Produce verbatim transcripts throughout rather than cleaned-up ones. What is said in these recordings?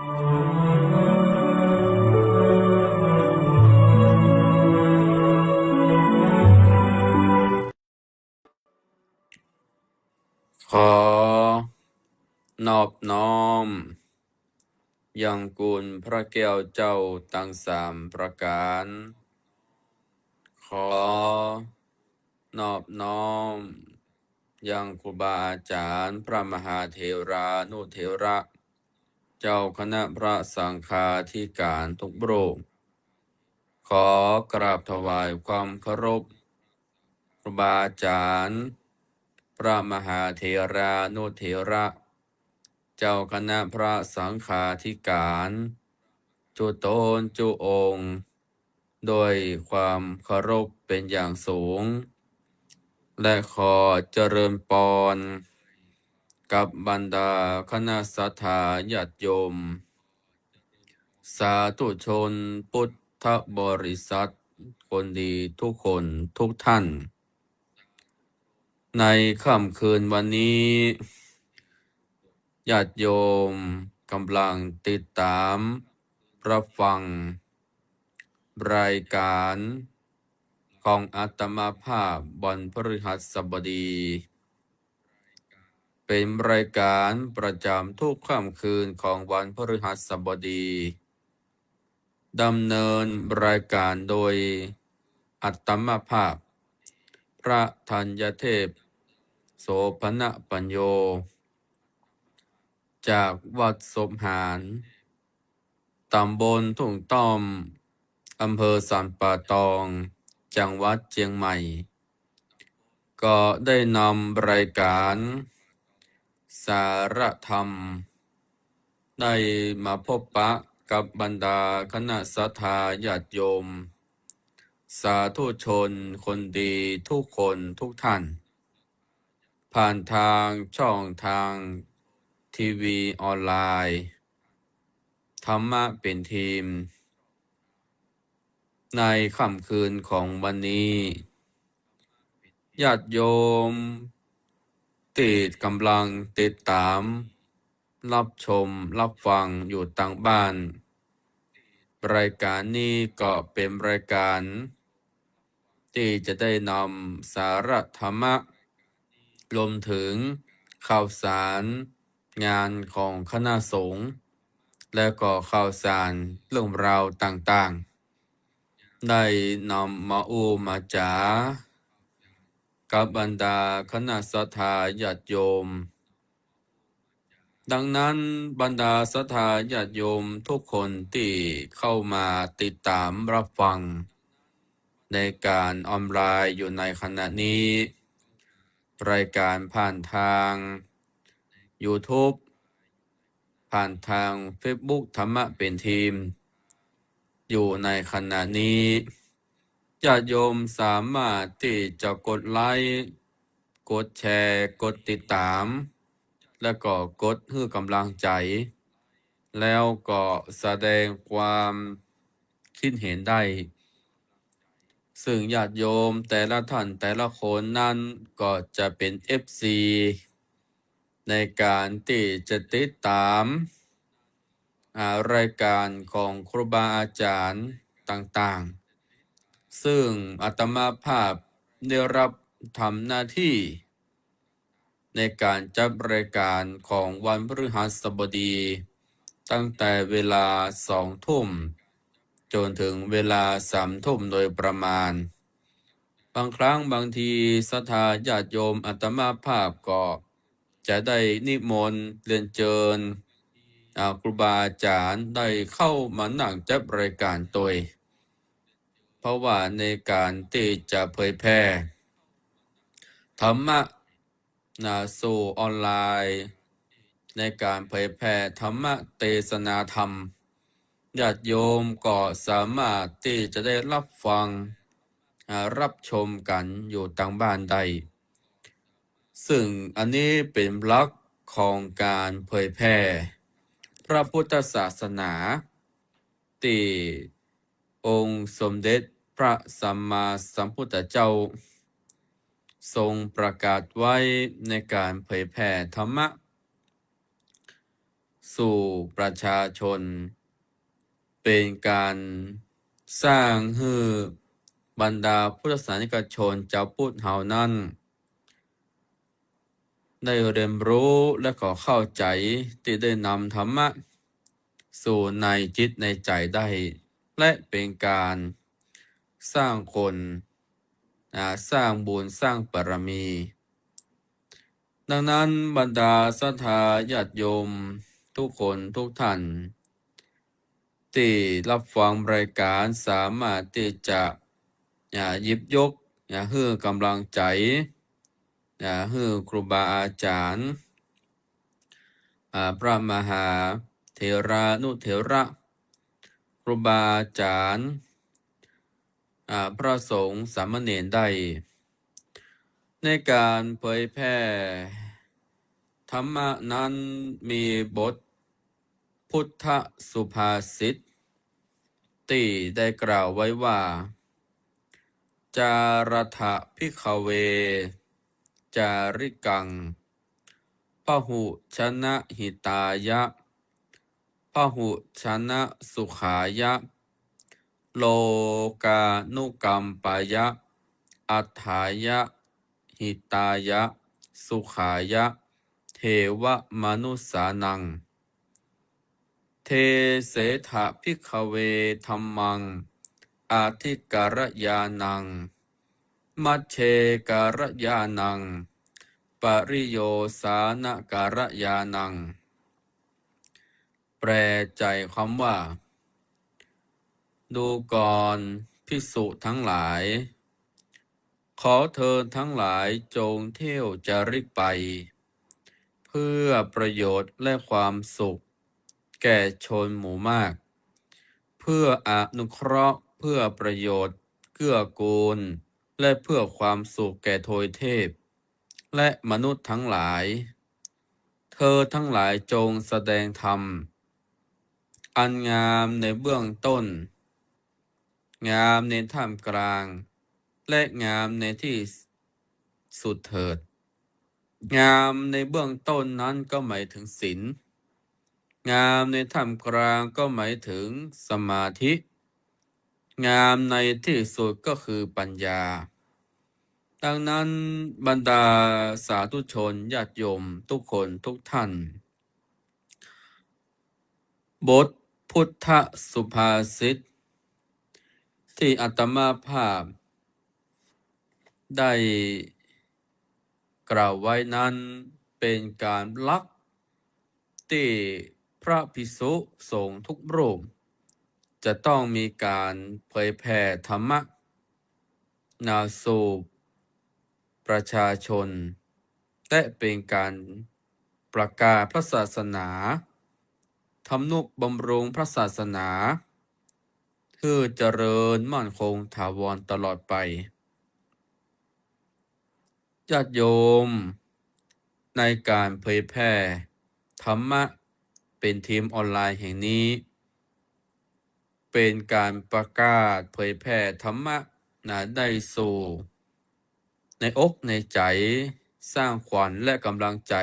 ขอนอบน้อมยังคุณพระแก้วเจ้าตังสามประก๋าน ขอนอบน้อมยังครูบาอาจ๋ารย์พระมหาเถรานุเถระ เจ้าคณะพระสังฆาธิก๋านทุกรูป ขอกราบถวายความเคารพครูบาอาจ๋ารย์พระมหาเถรานุเถระ เจ้าคณะพระสังฆาธิก๋านจุ๊ต๋นจุ๊องค์ ด้วยความเคารพเป๋นอย่างสูง และขอเจริญปอนกับบรรดาคณะศรัทธาญาติโยม สาธุชนพุทธบริษัทคนดีทุกคนทุกท่าน ในค่ำคืนวันนี้ ญาติโยมกำลังติดต๋ามรับฟังรายก๋านของอาตมาภาพวันพฤหัสบดี เป๋นรายก๋านประจ๋ำทุกค่ำคืนของวันพฤหัสบดี ดำเนินรายก๋านโดยอาตมาภาพ พระธัญเทพ โสภณปัญโญ จากวัดศพหาร ต๋ำบลทุ่งต้อม อำเภอสันป่าตอง จังหวัดเจียงใหม่ ก็ได้นำรายก๋านสาระธรรม ได้มาพบปะกับบรรดาคณะศรัทธาญาติโยม สาธุชนคนดีทุกคนทุกท่าน ผ่านทางช่องทางทีวีออนไลน์ ธรรมะเป๋นธีม ในค่ำคืนของวันนี้ ญาติโยมตี้กำลังติดต๋ามรับชมรับฟังอยู่ตางบ้าน รายก๋านนี้ก็เป๋นรายก๋านตี้จะได้นำสาระธรรมะ รวมถึงข่าวสารงานของคณะสงฆ์ และก็ข่าวสารเรื่องราวต่างๆ ได้นำมาอู้มาจ๋ากับบรรดาคณะศรัทธาญาติโยม ดังนั้นบรรดาศรัทธาญาติโยมทุกคนตี้เข้ามาติดต๋ามรับฟังในก๋านออนไลน์อยู่ในขณะนี้ รายก๋านผ่านทางยูทูบ ผ่านทางเฟซบุ๊กธรรมะเป๋นธีม อยู่ในขณะนี้ ญาติโยมสามารถตี้จะกดไลก์ กดแชร์ กดติดต๋าม และก็กดหื้อกำลังใจ๋ แล้วก็แสดงความคิดเห็นได้ ซึ่งญาติโยมแต่ละท่านแต่ละคนนั้นก็จะเป๋นเอฟซี ในก๋านตี้จะติดต๋าม อ่า รายก๋านของครูบาอาจ๋ารย์ต่างๆ ซึ่งอาตมาภาพได้รับทำหน้าตี้ในก๋านจัดรายก๋านของวันพฤหัสบดี ตั้งแต่เวลาสองทุ่มจ๋นเถิงเวลาสามทุ่มโดยประมาณ บางครั้งบางทีศรัทธาญาติโยมอาตมาภาพก็ จะได้นิมนต์เรียนเจิญ อ่า ครูบาอาจ๋ารย์ได้เข้ามานั่งจัดรายก๋านตวย เพราะว่าในก๋านตี้จะเผยแผ่ธรรมะ นะ สู่ออนไลน์ ในก๋านเผยแผ่ธรรมะเตสนาธรรม ญาติโยมก็สามารถตี้จะได้รับฟัง อ่า รับชมกั๋นอยู่ตางบ้านได้ ซึ่งอันนี้เป๋นหลักของก๋านเผยแผ่พระพุทธศาสนา ตี้องค์สมเด็จพระสัมมาสัมพุทธเจ้า ทรงประกาศไว้ในก๋านเผยแผ่ธรรมะ สู่ประชาชน เป๋นก๋านสร้างหื้อบรรดาพุทธศาสนิกชนจาวพุทธเฮานั้น ได้เรียนรู้และก็เข้าใจ๋ตี้ได้นำธรรมะสู่ในจิตในใจ๋ได้ และเป๋นก๋านสร้างคน อ่า สร้างบุญสร้างบารมี ดังนั้นบรรดาศรัทธาญาติโยมทุกคนทุกท่าน ตี้ฮับฟังรายก๋านสามารถตี้จะ อ่า หยิบยก อ่า หื้อก๋ำลังใจ๋ อ่า หื้อครูบาอาจ๋ารย์ อ่า พระมหาเถรานุเถระ ครูบาอาจ๋ารย์ อ่า พระสงฆ์สามเณรได้ ในก๋านเผยแผ่ธรรมะนั้นมีบทพุทธสุภาษิตตี้ได้กล่าวไว้ว่า จารัตถะภิกขเว จาริกัง พหุชนะหิตายะ พหุชนะสุขายะ โลกานุกัมปายะ อัฏฐายะ หิตายะ สุขายะ เทวมนุสสานัง เทเสถะภิกขเว ธัมมัง อธิการยานัง มัชเชการยานัง ปริโยสานะการยานัง แปลใจ๋ความว่า ดูก่อนภิกษุทั้งหลาย ขอเธอทั้งหลายจงเที่ยวจาริกไป เพื่อประโยชน์และความสุขแก่ชนหมู่มาก เพื่ออนุเคราะห์ เพื่อประโยชน์เกื้อกูล และเพื่อความสุขแก่ทวยเทพ และมนุษย์ทั้งหลาย เธอทั้งหลายจงแสดงธรรม อันงามในเบื้องต้น งามในท่ามกลาง และงามในที่สุดเถิด งามในเบื้องต้นนั้นก็หมายถึงศีล งามในท่ามกลางก็หมายถึงสมาธิ งามในที่สุดก็คือปัญญา ดังนั้นบรรดาสาธุชนญาติโยมทุกคนทุกท่าน บทพุทธสุภาษิตตี้อาตมาภาพได้กล่าวไว้นั้นเป๋นก๋านหลัก ตี้พระภิกษุสงฆ์ทุกรูป จะต้องมีก๋านเผยแผ่ธรรมะ นาสู่ประชาชน และเป๋นก๋านประกาศพระศาสนา ทำนุบำรุงพระศาสนา หื้อเจริญมั่นคงถาวรตลอดไป ญาติโยม ในก๋านเผยแผ่ธรรมะเป๋นทีมออนไลน์แห่งนี้ เป๋นก๋านประกาศเผยแผ่ธรรมะนาได้สู่ในอกในใจ๋ สร้างขวัญและก๋ำลังใจ๋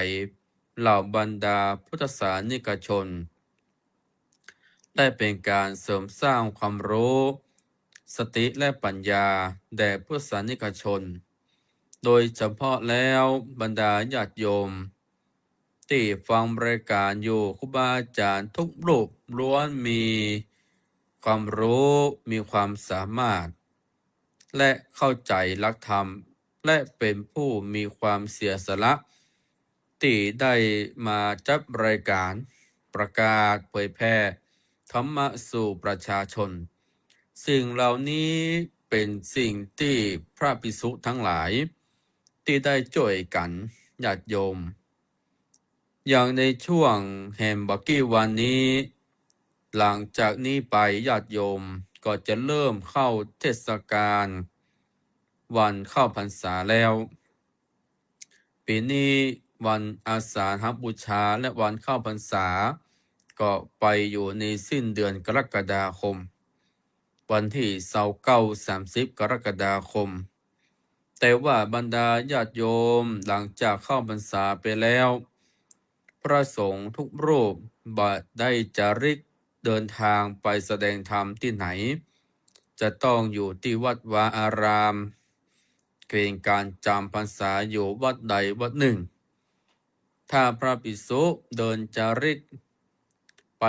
เหล่าบรรดาพุทธศาสนิกชน และเป๋นก๋านเสริมสร้างความรู้ สติและปัญญาแด่พุทธศาสนิกชน โดยเฉพาะแล้วบรรดาญาติโยมตี้ฟังรายก๋านอยู่ ครูบาอาจ๋ารย์ทุกรูปล้วนมีความรู้ มีความสามารถ และเข้าใจ๋หลักธรรม และเป๋นผู้มีความเสียสละ ตี้ได้มาจัดรายก๋านประกาศเผยแผ่ธรรมะสู่ประชาชน สิ่งเหล่านี้เป๋นสิ่งตี้พระภิกษุทั้งหลายตี้ได้จ้วยกั๋น ญาติโยม อย่างในช่วงแหมบ่ากี้วันนี้ หลังจากนี้ไปญาติโยมก็จะเริ่มเข้าเทศกาลวันเข้าพรรษาแล้ว ปี๋นี้วันอาสาฬหบูชาและวันเข้าพรรษา ก็ไปอยู่ในสิ้นเดือนกรกฎาคม วันตี้ซาวเก้า สามสิบ กรกฎาคม แต่ว่าบรรดาญาติโยมหลังจากเข้าพรรษาไปแล้ว พระสงฆ์ทุกรูป บ่ได้จาริกเดินทางไปแสดงธรรมตี้ไหน จะต้องอยู่ตี้วัดวาอาราม เพียงก๋านจ๋ำพรรษาอยู่วัดใดวัดนึ่ง ถ้าพระภิกษุเดินจาริกไป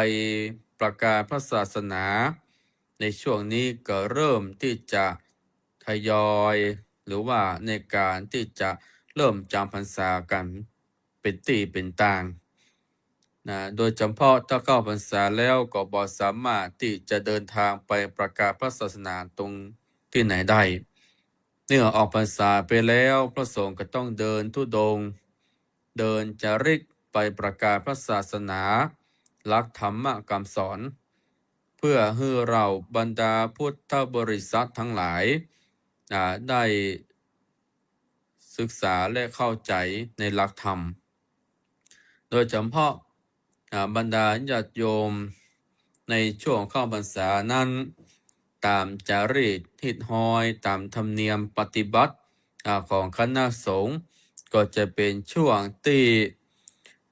ประกาศพระศาสนา ในช่วงนี้ก็เริ่มตี้จะทยอย หรือว่าในก๋านตี้จะเริ่มจ๋ำพรรษากั๋นเป๋นตี้เป๋นตางนะ โดยเฉพาะถ้าเข้าพรรษาแล้วก็บ่สามารถตี้จะเดินทางไปประกาศพระศาสนาตรงตี้ไหนได้ เมื่อออกพรรษาไปแล้ว พระสงฆ์ก็ต้องเดินธุดงค์ เดินจาริกไปประกาศพระศาสนา หลักธรรมะกำสอน เพื่อหื้อเหล่าบรรดาพุทธบริษัททั้งหลาย อ่า ได้ศึกษาและเข้าใจ๋ในหลักธรรม โดยเฉพาะ อ่า บรรดาญาติโยมในช่วงเข้าพรรษานั้น ต๋ามจารีตฮีตฮอย ต๋ามธรรมเนียมปฏิบัติ อ่า ของคณะสงฆ์ ก็จะเป๋นช่วงตี้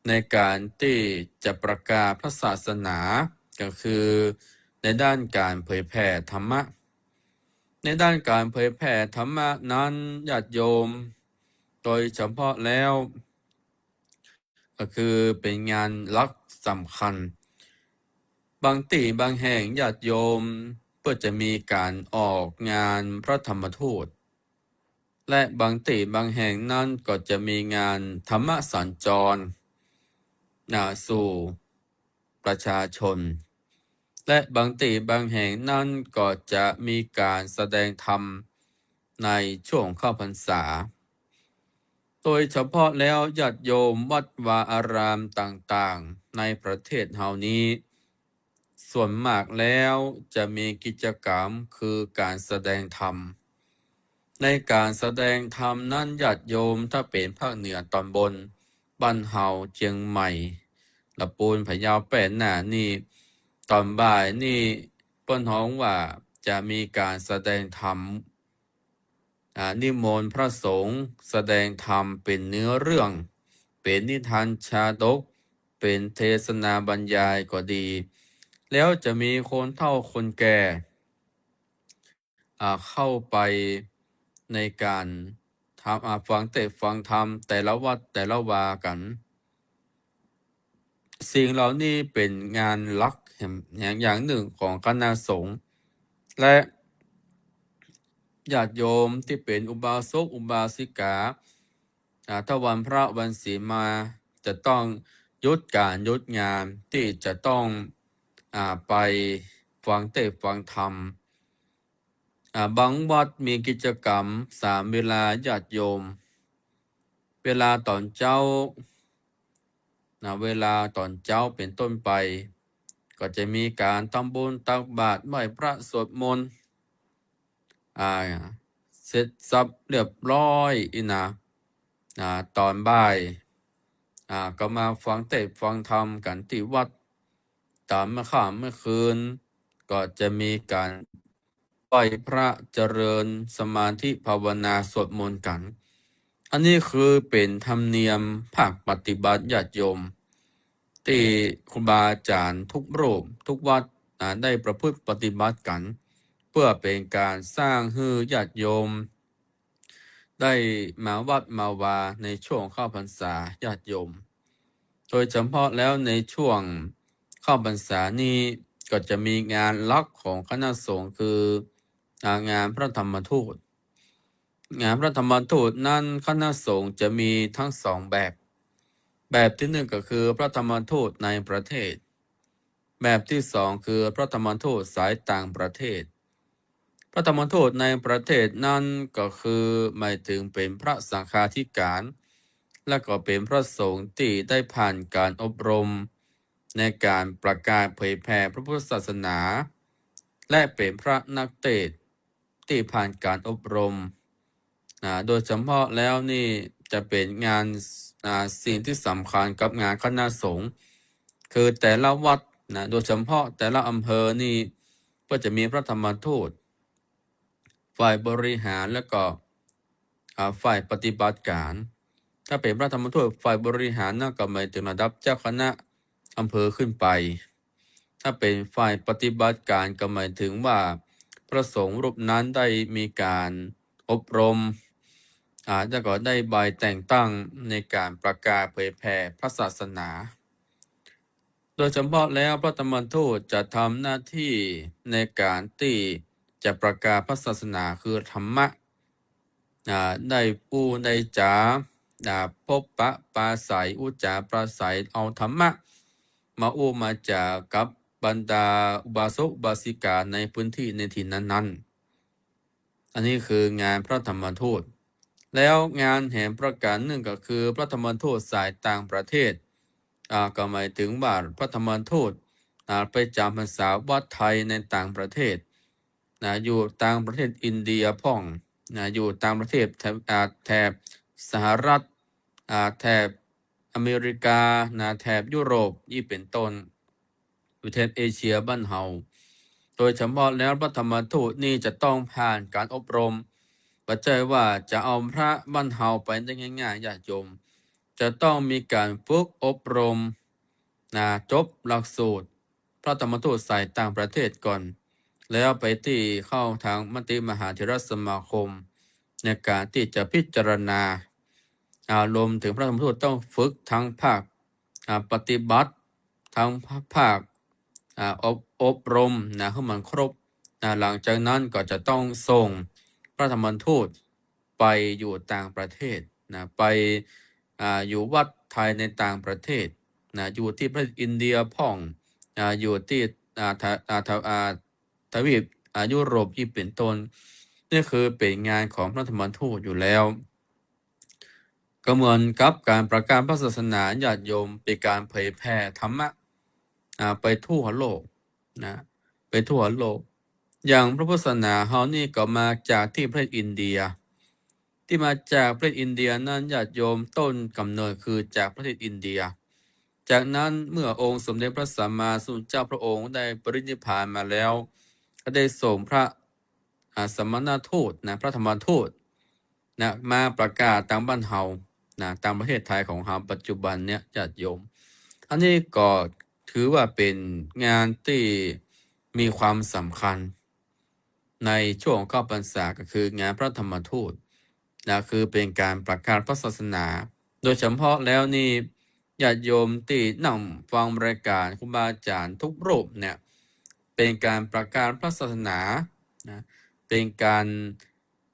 ในก๋านตี้จะประกาศพระศาสนา ก็คือในด้านก๋านเผยแผ่ธรรมะ ในด้านก๋านเผยแผ่ธรรมะนั้น ญาติโยม โดยเฉพาะแล้ว ก็คือเป๋นงานหลักสำคัญ บางตี้บางแห่งญาติโยมก็จะมีก๋านออกงานพระธรรมทูต และบางตี้บางแห่งนั้นก็จะมีงานธรรมสัญจร นะ สู่ประชาชน และบางตี้บางแห่งนั้นก็จะมีก๋านแสดงธรรมในช่วงเข้าพรรษา โดยเฉพาะแล้วญาติโยมวัดวาอารามต่างๆ ในประเทศเฮานี้ ส่วนมากแล้วจะมีกิจกรรมคือก๋านแสดงธรรม ในก๋านแสดงธรรมนั้นญาติโยมถ้าเป๋นภาคเหนือต๋อนบน บ้านเฮา เจียงใหม่ ละปูน พะเยา แป้ น่านนี่ ต๋อนบ่ายนี่เปิ้นฮ้องว่าจะมีก๋านแสดงธรรม อ่า นิมนต์พระสงฆ์แสดงธรรมเป๋นเนื้อเรื่อง เป๋นนิทานชาดก เป๋นเทศนาบรรยายก็ดี แล้วจะมีคนเฒ่าคนแก่ อ่า เข้าไปในก๋านธรรม อ่า ฟังเตสน์ฟังธรรมแต่ละวัดแต่ละวากั๋น สิ่งเหล่านี้เป๋นงานหลักแห่ง อย่าง อย่างนึ่งของคณะสงฆ์ และญาติโยมตี้เป๋นอุบาสกอุบาสิกา อ่า ถ้าวันพระวันศีลมา จะต้องหยุดก๋านหยุดงานตี้จะต้อง อ่า ไปฟังเตสน์ฟังธรรม อ่า บางวัดมีกิจกรรมสามเวลาญาติโยม เวลาต๋อนเจ๊า นะ เวลาต๋อนเจ๊าเป๋นต้นไป ก็จะมีก๋านทำบุญตักบาตร ไหว้พระสวดมนต์ อ่า เสร็จสับเรียบร้อยอี้นะ อ่า ต๋อนบ่าย อ่า ก็มาฟังเตสน์ฟังธรรมกั๋นตี้วัด ต๋ามเมื่อค่ำเมื่อคืน ก็จะมีก๋านไหว้พระเจริญสมาธิภาวนาสวดมนต์กั๋น อันนี้คือเป๋นธรรมเนียมภาคปฏิบัติญาติโยม ตี้ครูบาอาจ๋ารย์ทุกรูปทุกวัด อ่า ได้ประพฤติปฏิบัติกั๋น เปื้อเป๋นก๋านสร้างหื้อญาติโยม ได้มาวัดมาวาในช่วงเข้าพรรษาญาติโยม โดยเฉพาะแล้วในช่วงเข้าพรรษานี้ก็จะมีงานหลักของคณะสงฆ์คือ อ่า งานพระธรรมทูต งานพระธรรมทูตนั้นคณะสงฆ์จะมีทั้งสองแบบ แบบตี้นึ่งก็คือพระธรรมทูตในประเทศ แบบตี้สองคือพระธรรมทูตสายต่างประเทศ พระธรรมทูตในประเทศนั้นก็คือหมายเถิงเป๋นพระสังฆาธิการ และก็เป๋นพระสงฆ์ตี้ได้ผ่านก๋านอบรมในก๋านประกาศเผยแผ่พระพุทธศาสนา และเป๋นพระนักเตสน์ตี้ผ่านก๋านอบรม นะ โดยเฉพาะแล้วนี่จะเป๋นงาน อ่า สิ่งตี้สำคัญกับงานคณะสงฆ์ คือแต่ละวัดนะ โดยเฉพาะแต่ละอำเภอนี่ก็จะมีพระธรรมทูต ฝ่ายบริหารแล้วก็ อ่า ฝ่ายปฏิบัติการ ถ้าเป๋นพระธรรมทูตฝ่ายบริหารนั่นก็หมายเถิงระดับเจ้าคณะ อำเภอขึ้นไป ถ้าเป๋นฝ่ายปฏิบัติก๋านก็หมายถึงว่าพระสงฆ์รูปนั้นได้มีก๋านอบรม อ่า แล้วก็ได้ใบแต่งตั้งในก๋านประกาศเผยแผ่พระศาสนา โดยเฉพาะแล้วพระธรรมทูตจะทำหน้าตี้ในก๋านตี้จะประกาศพระศาสนาคือธรรมะ อ่า ได้อู้ได้จ๋า อ่า พบปะปราศรัย อู้จ๋าปราศรัย เอาธรรมะมาอู้มาจ๋ากับบรรดาอุบาสกอุบาสิกาในพื้นตี้ในถิ่นนั้นๆ อันนี้คืองานพระธรรมทูต แล้วงานแหมประก๋านนึ่งก็คือพระธรรมทูตสายต่างประเทศ อ่า ก็หมายถึงว่าพระธรรมทูต อ่า ไปจ๋ำพรรษาวัดไทยในต่างประเทศ นะ อยู่ต่างประเทศอินเดียพ่อง นะ อยู่ต่างประเทศแถบ อ่า แถบสหรัฐ อ่า แถบอเมริกา นะ แถบยุโรป อี้เป๋นต้น อยู่แถบเอเชียบ้านเฮา โดยเฉพาะแล้วพระธรรมทูตนี่จะต้องผ่านก๋านอบรม บ่ใจ้ว่าจะเอาพระบ้านเฮาไปได้ง่ายๆ ญาติโยม จะต้องมีก๋านฝึกอบรม นะ จบหลักสูตรพระธรรมทูตสายต่างประเทศก่อน แล้วไปตี้เข้าทางมติมหาเถรสมาคม ในก๋านตี้จะพิจารณา อ่า รวมเถิงพระธรรมทูตต้องฝึกทั้งภาค อ่า ปฏิบัติ ทั้งภาค อ่า อบ อบรม นะ หื้อมันครบ นะ หลังจากนั้นก็จะต้องส่งพระธรรมทูตไปอยู่ต่างประเทศ นะ ไป อ่า อยู่วัดไทยในต่างประเทศ นะ อยู่ตี้ประเทศอินเดียพ่อง อ่า อยู่ตี้ อ่า ทะ อ่า ทะ อ่า ทวีป อ่า ยุโรป อี้เป๋นต้น นี่คือเป๋นงานของพระธรรมทูตอยู่แล้ว ก็เหมือนกับก๋านประกาศพระศาสนา ญาติโยม เป๋นก๋านเผยแผ่ธรรมะ อ่า ไปทั่วโลก นะ ไปทั่วโลก อย่างพระพุทธศาสนาเฮานี่ก็มาจากตี้ประเทศอินเดีย ตี้มาจากประเทศอินเดียนั้น ญาติโยม ต้นก๋ำเนิดคือจากประเทศอินเดีย จากนั้นเมื่อองค์สมเด็จพระสัมมาสัมพุทธเจ้าพระองค์ได้ปรินิพพานมาแล้ว ก็ได้ส่งพระ อ่า สมณทูต นะ พระธรรมทูต นะ มาประกาศตางบ้านเฮา นะ ตางประเทศไทยของเฮาปัจจุบันเนี่ย ญาติโยม อันนี้ก็ถือว่าเป๋นงานตี้มีความสำคัญ ในช่วงเข้าพรรษาก็คืองานพระธรรมทูต นะ คือเป๋นก๋านประกาศพระศาสนา โดยเฉพาะแล้วนี่ ญาติโยมตี้นั่งฟังรายก๋านครูบาอาจ๋ารย์ทุกรูปเนี่ย เป๋นก๋านประกาศพระศาสนา นะ เป๋นก๋าน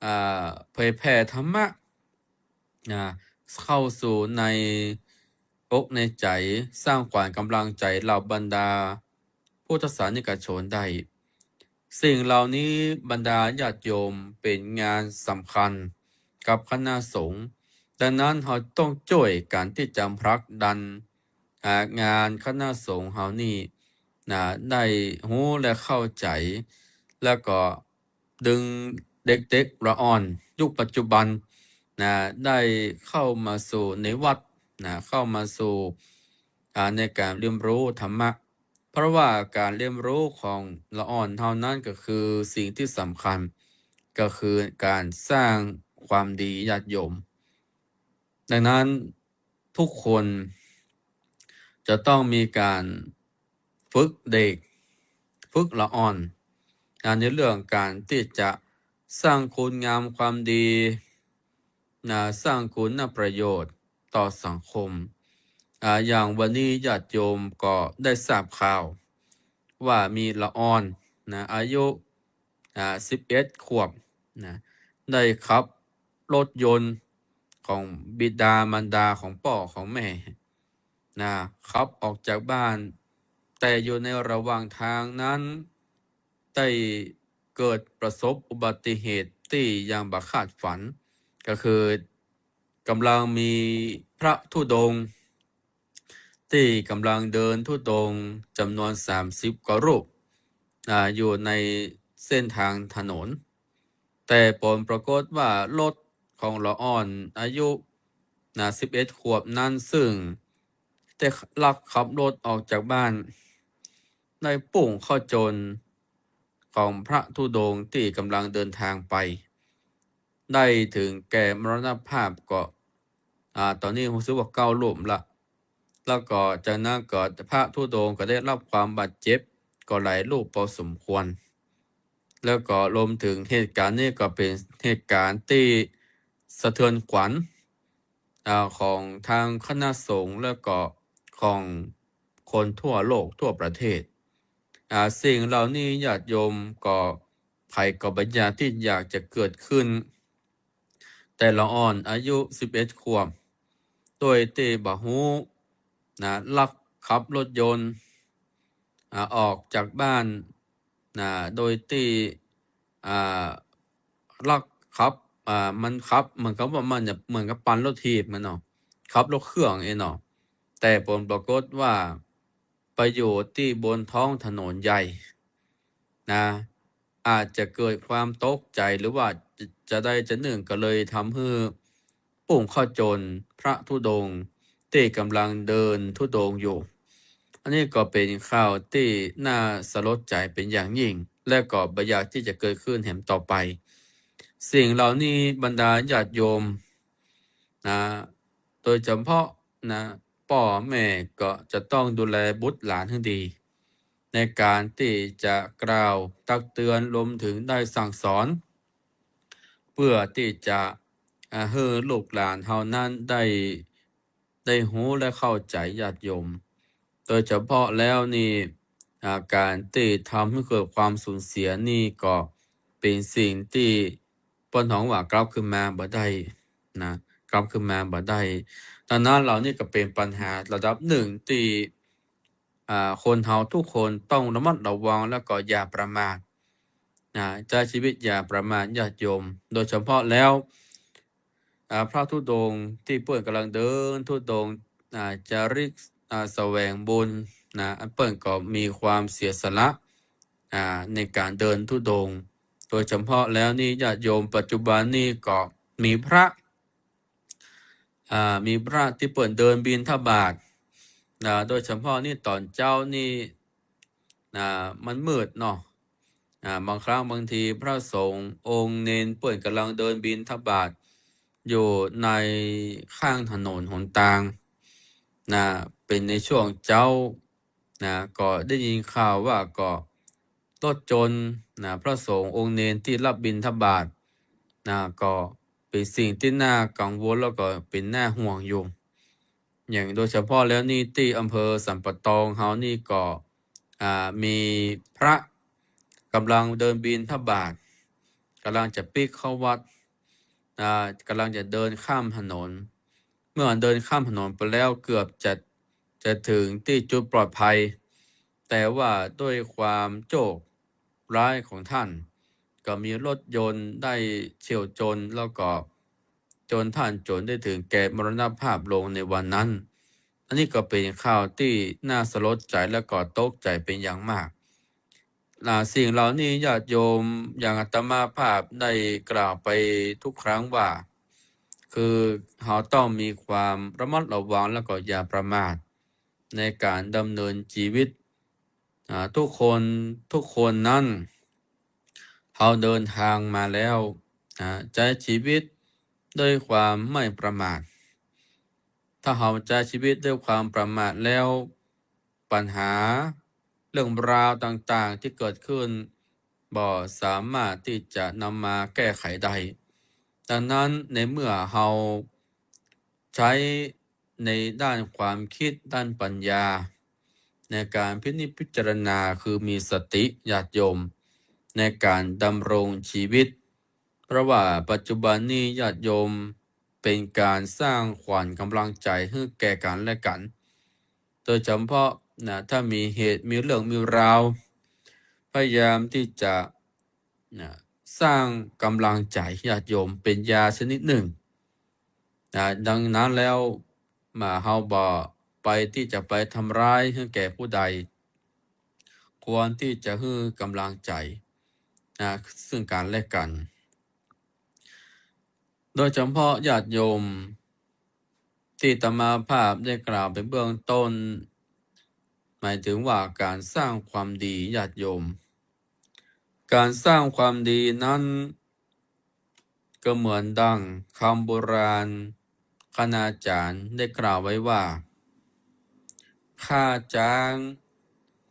อ่า เผยแผ่ธรรมะ นะ เข้าสู่ในอกในใจ๋ สร้างขวัญก๋ำลังใจ๋เหล่าบรรดาพุทธศาสนิกชนได้ สิ่งเหล่านี้บรรดาญาติโยมเป๋นงานสำคัญกับคณะสงฆ์ ดังนั้นเฮาต้องจ้วยกั๋นตี้จะผลักดัน อ่า งานคณะสงฆ์เฮานี่ นะ ได้ฮู้และเข้าใจ๋ แล้วก็ดึงเด็กๆ ละอ่อนยุคปัจจุบัน นะ ได้เข้ามาสู่ในวัด นะ เข้ามาสู่ อ่า ในก๋านเรียนรู้ธรรมะ เพราะว่าก๋านเรียนรู้ของละอ่อนเฮานั้นก็คือสิ่งตี้สำคัญ ก็คือก๋านสร้างความดี ญาติโยม ดังนั้นทุกคนจะต้องมีก๋านฝึกเด็ก ฝึกละอ่อน นะ ในเรื่องก๋านตี้จะสร้างคุณงามความดี นะ สร้างคุณประโยชน์ต่อสังคม อ่า อย่างวันนี้ญาติโยมก็ได้ทราบข่าวว่ามีละอ่อน นะ อายุ อ่า สิบเอ็ดขวบ นะ ได้ขับรถยนต์ของบิดามารดาของป้อของแม่ นะ ขับออกจากบ้าน แต่อยู่ในระหว่างทางนั้น ได้เกิดประสบอุบัติเหตุตี้ยังบ่คาดฝัน ก็คือ ก๋ำลังมีพระธุดงค์ตี้ก๋ำลังเดินธุดงค์จ๋ำนวนสามสิบกว่ารูป อ่า อยู่ในเส้นทางถนน แต่ผลปรากฏว่ารถของละอ่อนอายุ นะ สิบเอ็ดขวบนั้น ซึ่งได้ลักขับรถออกจากบ้าน ได้พุ่งเข้าจนของพระธุดงค์ตี้ก๋ำลังเดินทางไป ได้เถิงแก่มรณภาพก็ อ่า ต๋อนนี้ฮู้สึกว่าเก้ารูปละ แล้วก็จากนั้นก็พระธุดงค์ก็ได้รับความบาดเจ็บก็หลายรูปพอสมควร แล้วก็รวมถึงเหตุการณ์นี้ก็เป๋นเหตุการณ์ตี้สะเทือนขวัญ อ่า ของทางคณะสงฆ์แล้วก็ของคนทั่วโลกทั่วประเทศ อ่า สิ่งเหล่านี้ญาติโยมก็ใผก็บ่อยากตี้อยากจะเกิดขึ้น แต่ละอ่อนอายุสิบเอ็ดขวบ โดยตี้บ่ฮู้นะ ลักขับรถยนต์ อ่า ออกจากบ้านนะ โดยตี้ อ่า ลักขับ อ่า มันขับเหมือนกับว่ามันจะเหมือนกับปั่นรถถีบมันเนาะ ขับรถเครื่องเองเนาะ แต่ผลปรากฏว่าไปอยู่ตี้บนท้องถนนใหญ่นะ อาจจะเกิดความตกใจ๋หรือว่าจะ จะใดจะนึ่งก็เลยทำหื้อ พุ่งเข้าจนพระธุดงค์ตี้ก๋ำลังเดินธุดงค์อยู่ อันนี้ก็เป๋นข่าวตี้น่าสลดใจ๋เป๋นอย่างยิ่ง และก็บ่อยากตี้จะเกิดขึ้นแหมต่อไป สิ่งเหล่านี้บรรดาญาติโยมนะ โดยเฉพาะนะ ป้อแม่ก็จะต้องดูแลบุตรหลานหื้อดี ในก๋านตี้จะกล่าวตักเตือนรวมถึงได้สั่งสอน เพื่อตี้จะ อ่า หื้อลูกหลานเฮานั้นได้ ได้ฮู้และเข้าใจ๋ญาติโยม โดยเฉพาะแล้วนี่ อ่า ก๋านตี้ทำหื้อเกิดความสูญเสียนี่ก็เป๋นสิ่งตี้เปิ้นฮ้องว่ากลับคืนมาบ่ได้นะ กลับคืนมาบ่ได้ ดังนั้นเหล่านี้ก็เป๋นปัญหาระดับนึ่งตี้ อ่า คนเฮาทุกคนต้องระมัดระวังแล้วก็อย่าประมาทนะ ใจ๊ชีวิตอย่าประมาทญาติโยม โดยเฉพาะแล้ว อ่า พระธุดงค์ตี้เปิ้นก๋ำลังเดินธุดงค์ อ่า จาริก อ่า แสวงบุญนะ อันเปิ้นก็มีความเสียสละ อ่า ในก๋านเดินธุดงค์ โดยเฉพาะแล้วนี่ญาติโยมปัจจุบันนี่ก็มีพระ อ่า มีพระตี้เปิ้นเดินบิณฑบาตนะ โดยเฉพาะนี่ต๋อนเจ๊านี่นะ มันมืดเนาะ อ่า บางครั้งบางทีพระสงฆ์องค์เณรเปิ้นก๋ำลังเดินบิณฑบาตอยู่ในข้างถนนหนตางนะ เป๋นในช่วงเจ๊านะ ก็ได้ยินข่าวว่าก็รถยนต์นะ พระสงฆ์องค์เณรตี้รับบิณฑบาตนะ ก็เป๋นสิ่งตี้น่ากังวลแล้วก็เป๋นน่าห่วงอยู่ อย่างโดยเฉพาะแล้วนี่ตี้อำเภอสันป่าตองเฮานี่ก็ อ่า มีพระก๋ำลังเดินบิณฑบาต ก๋ำลังจะปิ๊กเข้าวัด อ่า ก๋ำลังจะเดินข้ามถนน เมื่อเดินข้ามถนนไปแล้วเกือบจะ จะถึงตี้จุดปลอดภัย แต่ว่าด้วยความโชคร้ายของท่าน ก็มีรถยนต์ได้เฉี่ยวชน แล้วก็จนท่านจนได้ถึงแก่มรณภาพลงในวันนั้น อันนี้ก็เป๋นข่าวตี้น่าสลดใจ๋และก็ตกใจ๋เป๋นอย่างมาก อ่า สิ่งเหล่านี้ญาติโยมอย่างอาตมาภาพได้กล่าวไปทุกครั้งว่า คือเฮาต้องมีความระมัดระวังแล้วก็อย่าประมาทในก๋านดำเนินชีวิต อ่า ทุกคน ทุกคนนั้น เฮาเดินทางมาแล้ว อ่า ใจ๊ชีวิตด้วยความไม่ประมาท ถ้าเฮาใจ๊ชีวิตด้วยความประมาทแล้ว ปัญหาเรื่องราวต่างๆ ตี้เกิดขึ้น บ่สามารถตี้จะนำมาแก้ไขได้ ดังนั้นในเมื่อเฮาใจ๊ในด้านความคิดด้านปัญญา ในก๋านพินิจพิจารณาคือมีสติญาติโยม ในก๋านดำรงชีวิต เพราะว่าปัจจุบันนี้ญาติโยมเป๋นก๋านสร้างขวัญก๋ำลังใจ๋หื้อแก่กั๋นและกั๋น โดยเฉพาะนะ ถ้ามีเหตุมีเรื่องมีราว พยายามตี้จะนะ สร้างก๋ำลังใจ๋ญาติโยมเป๋นยาชนิดนึ่งนะ ดังนั้นแล้วมาเฮาบ่ไปตี้จะไปทำร้ายหื้อแก่ผู้ใด ควรตี้จะหื้อก๋ำลังใจ๋นะ ซึ่งกั๋นและกั๋น โดยเฉพาะญาติโยมตี้อาตมาภาพได้กล่าวไปเบื้องต้น หมายถึงว่าก๋านสร้างความดีญาติโยม ก๋านสร้างความดีนั้น ก็เหมือนดังคำโบราณคณาจารย์ได้กล่าวไว้ว่า ฆ่าจ๊าง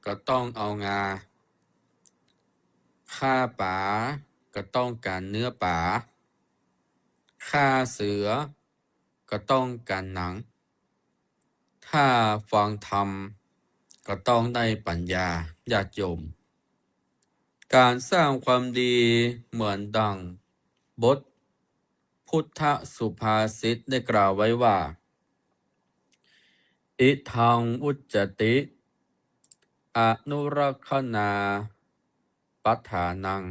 ก็ต้องเอางา ฆ่าป๋าก็ต้องก๋านเนื้อป๋า ฆ่าเสือก็ต้องก๋านหนัง ถ้าฟังธรรมก็ต้องได้ปัญญา ญาติโยม ก๋านสร้างความดีเหมือนดั่งบทพุทธสุภาษิตได้กล่าวไว้ว่า Idaṃ vuccati anurakkhanapaṭhānaṃ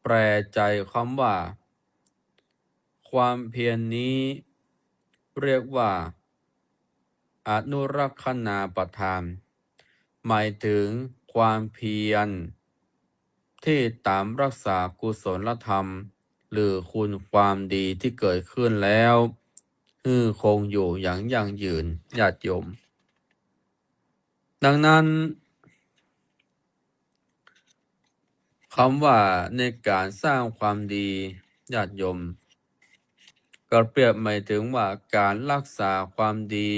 แปลใจความว่า ความเพียรนี้เรียกว่า อนุรักขณาปทาน หมายถึงความเพียรที่ตามรักษากุศลธรรม หรือคุณความดีที่เกิดขึ้นแล้ว หื้อคงอยู่อย่างยั่งยืน ญาติโยม ดังนั้น คำว่าในก๋านสร้างความดี ญาติโยม ก็เปรียบหมายถึงว่าก๋านรักษาความดี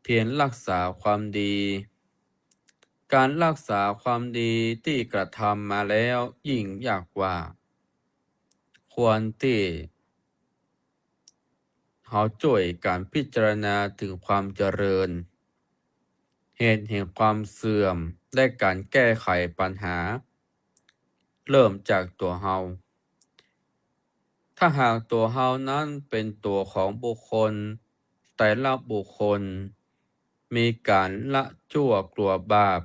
เพียรรักษาความดี ก๋านรักษาความดีตี้กระทำมาแล้วยิ่งยากกว่า ควรตี้ เฮาจ้วยกั๋นพิจารณาเถิงความเจริญ เหตุแห่งความเสื่อม และก๋านแก้ไขปัญหา เริ่มจากตั๋วเฮา ถ้าหากตั๋วเฮานั้นเป๋นตั๋วของบุคคล แต่ละบุคคล มีก๋านละชั่วกลัวบาป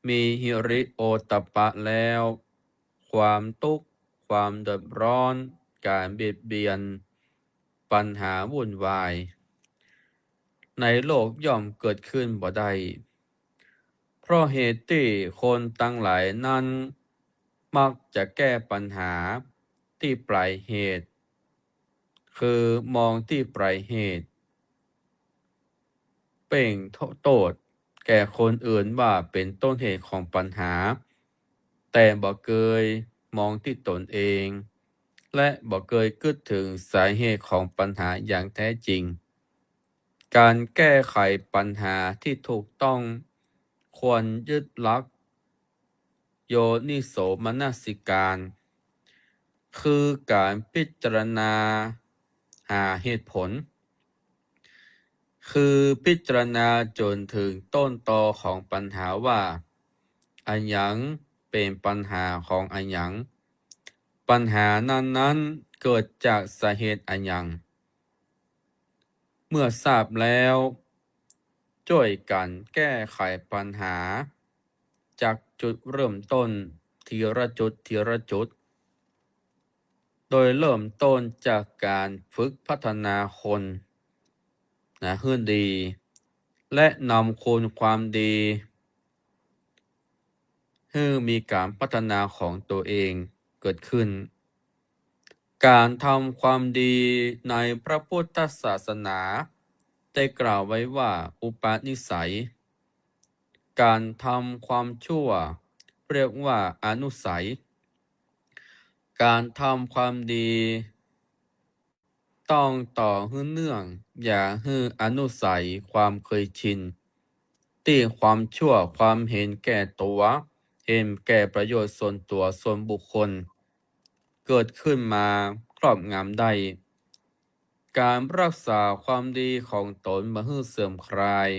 มีหิริโอตตัปปะแล้ว ความตุ๊กข์ ความเดือดร้อน ก๋านเบียดเบียน ปัญหาวุ่นวาย ในโลกย่อมเกิดขึ้นบ่ได้ เพราะเหตุตี้คนตังหลายนั้น มักจะแก้ปัญหาตี้ปลายเหตุ คือมองตี้ปลายเหตุ เพ่งโทษแก่คนอื่นว่าเป๋นต้นเหตุของปัญหา แต่บ่เกยมองตี้ตนเอง และบ่เกยกึ๊ดเถิงสาเหตุของปัญหาอย่างแท้จริง ก๋านแก้ไขปัญหาตี้ถูกต้อง ควรยึดหลัก โยนิโสมนสิการ คือก๋านพิจารณาหาเหตุผล คือพิจารณาจ๋นเถิงต้นตอของปัญหาว่า อะหยังเป๋นปัญหาของอะหยัง ปัญหานั้นๆ เกิดจากสาเหตุอะหยัง เมื่อทราบแล้ว จ้วยกั๋นแก้ไขปัญหา จากจุดเริ่มต้นทีละจุดทีละจุด โดยเริ่มต้นจากก๋านฝึกพัฒนาคน นะ หื้อดี และนำคุณความดี หื้อมีก๋านพัฒนาของตั๋วเองเกิดขึ้น ก๋านทำความดีในพระพุทธศาสนาได้กล่าวไว้ว่าอุปนิสัย ก๋านทำความชั่วเรียกว่าอนุสัย ก๋านทำความดี ต้องต่อหื้อเนื่อง อย่าหื้ออนุสัยความเคยชิน ตี้ความชั่ว ความเห็นแก่ตั๋ว เห็นแก่ประโยชน์ส่วนตั๋วส่วนบุคคล เกิดขึ้นมาครอบงำได้ ก๋านรักษาความดีของตนบ่หื้อเสื่อมคลาย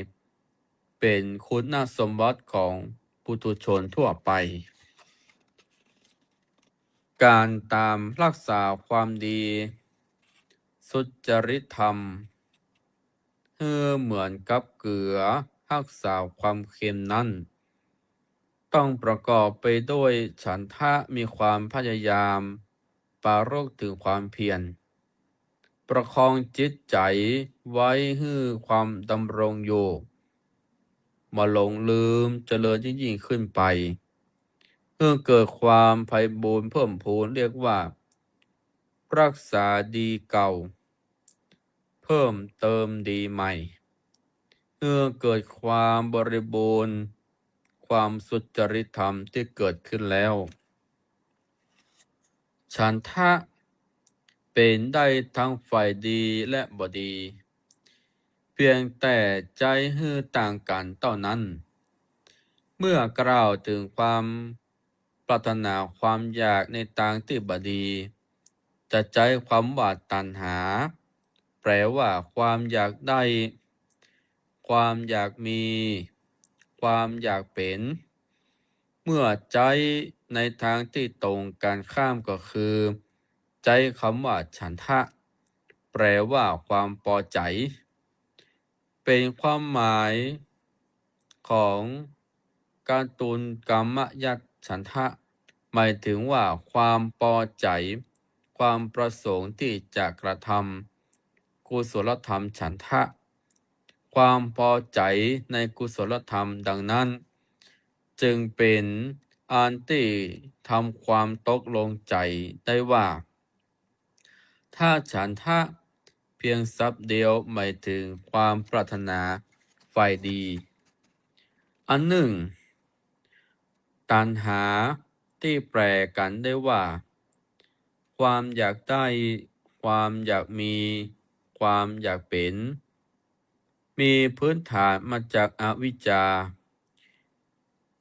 เป๋นคุณสมบัติของปุถุชนทั่วไป ก๋านตามรักษาความดี สุจริตธรรม หื้อเหมือนกับเกลือฮักษาความเค็มนั้น ต้องประกอบไปด้วยฉันทะ มีความพยายาม ปรารภเถิงความเพียร ประคองจิตใจ๋ไว้หื้อความดำรงอยู่ บ่หลงลืม เจริญยิ่งๆ ขึ้นไป หื้อเกิดความไพบูลย์เพิ่มพูน เรียกว่า รักษาดีเก่า เพิ่มเติมดีใหม่ หื้อเกิดความบริบูรณ์ ความสุจริตธรรมตี้เกิดขึ้นแล้ว ฉันทะเป๋นได้ทั้งฝ่ายดีและบ่ดี เภ ยงแต่ใจ๊หื้อต่างกั๋นเต้านั้น เมื่อกล่าวเถิงความปรารถนาความอยากในตางตี้บ่ดี จะใจ๊ความว่าตัณหา แปลว่าความอยากได้ ความอยากมี ความอยากเป๋น เมื่อใจ๊ในตางตี้ตรงกั๋นข้ามก็คือ ใจ๊กำว่าฉันทะ แปลว่าความปอใจ๋ เป๋นความหมายของกตุลกรรมยฉันทะ หมายเถิงว่าความปอใจ๋ ความประสงค์ตี้จะกระทำกุศลธรรมฉันทะ ความปอใจ๋ในกุศลธรรมดังนั้น จึงเป๋นอันตี้ทำความตกลงใจ๋ได้ว่า ถ้าฉันทะเพียงศัพท์เดียวหมายเถิงความปรารถนาฝ่ายดี อันนึ่ง ตัณหาตี้แปลกั๋นได้ว่า ความอยากได้ ความอยากมี ความอยากเป๋น มีพื้นฐานมาจากอวิชชา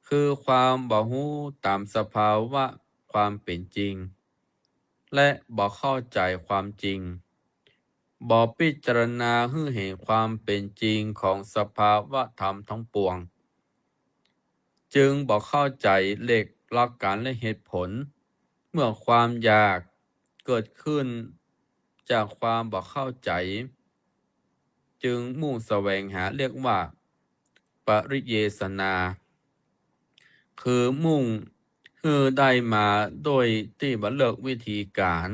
คือความบ่ฮู้ต๋ามสภาวะความเป๋นจริง และบ่เข้าใจ๋ความจริง บ่พิจารณาหื้อเห็นความเป๋นจริงของสภาวะธรรมทั้งปวง จึงบ่เข้าใจ๋เหล็กหลักการและเหตุผล เมื่อความอยากเกิดขึ้นจากความบ่เข้าใจ๋ จึงมุ่งแสวงหาเรียกว่าปริเยสนา คือมุ่งหื้อได้มาโดยตี้บ่เลือกวิธีก๋าน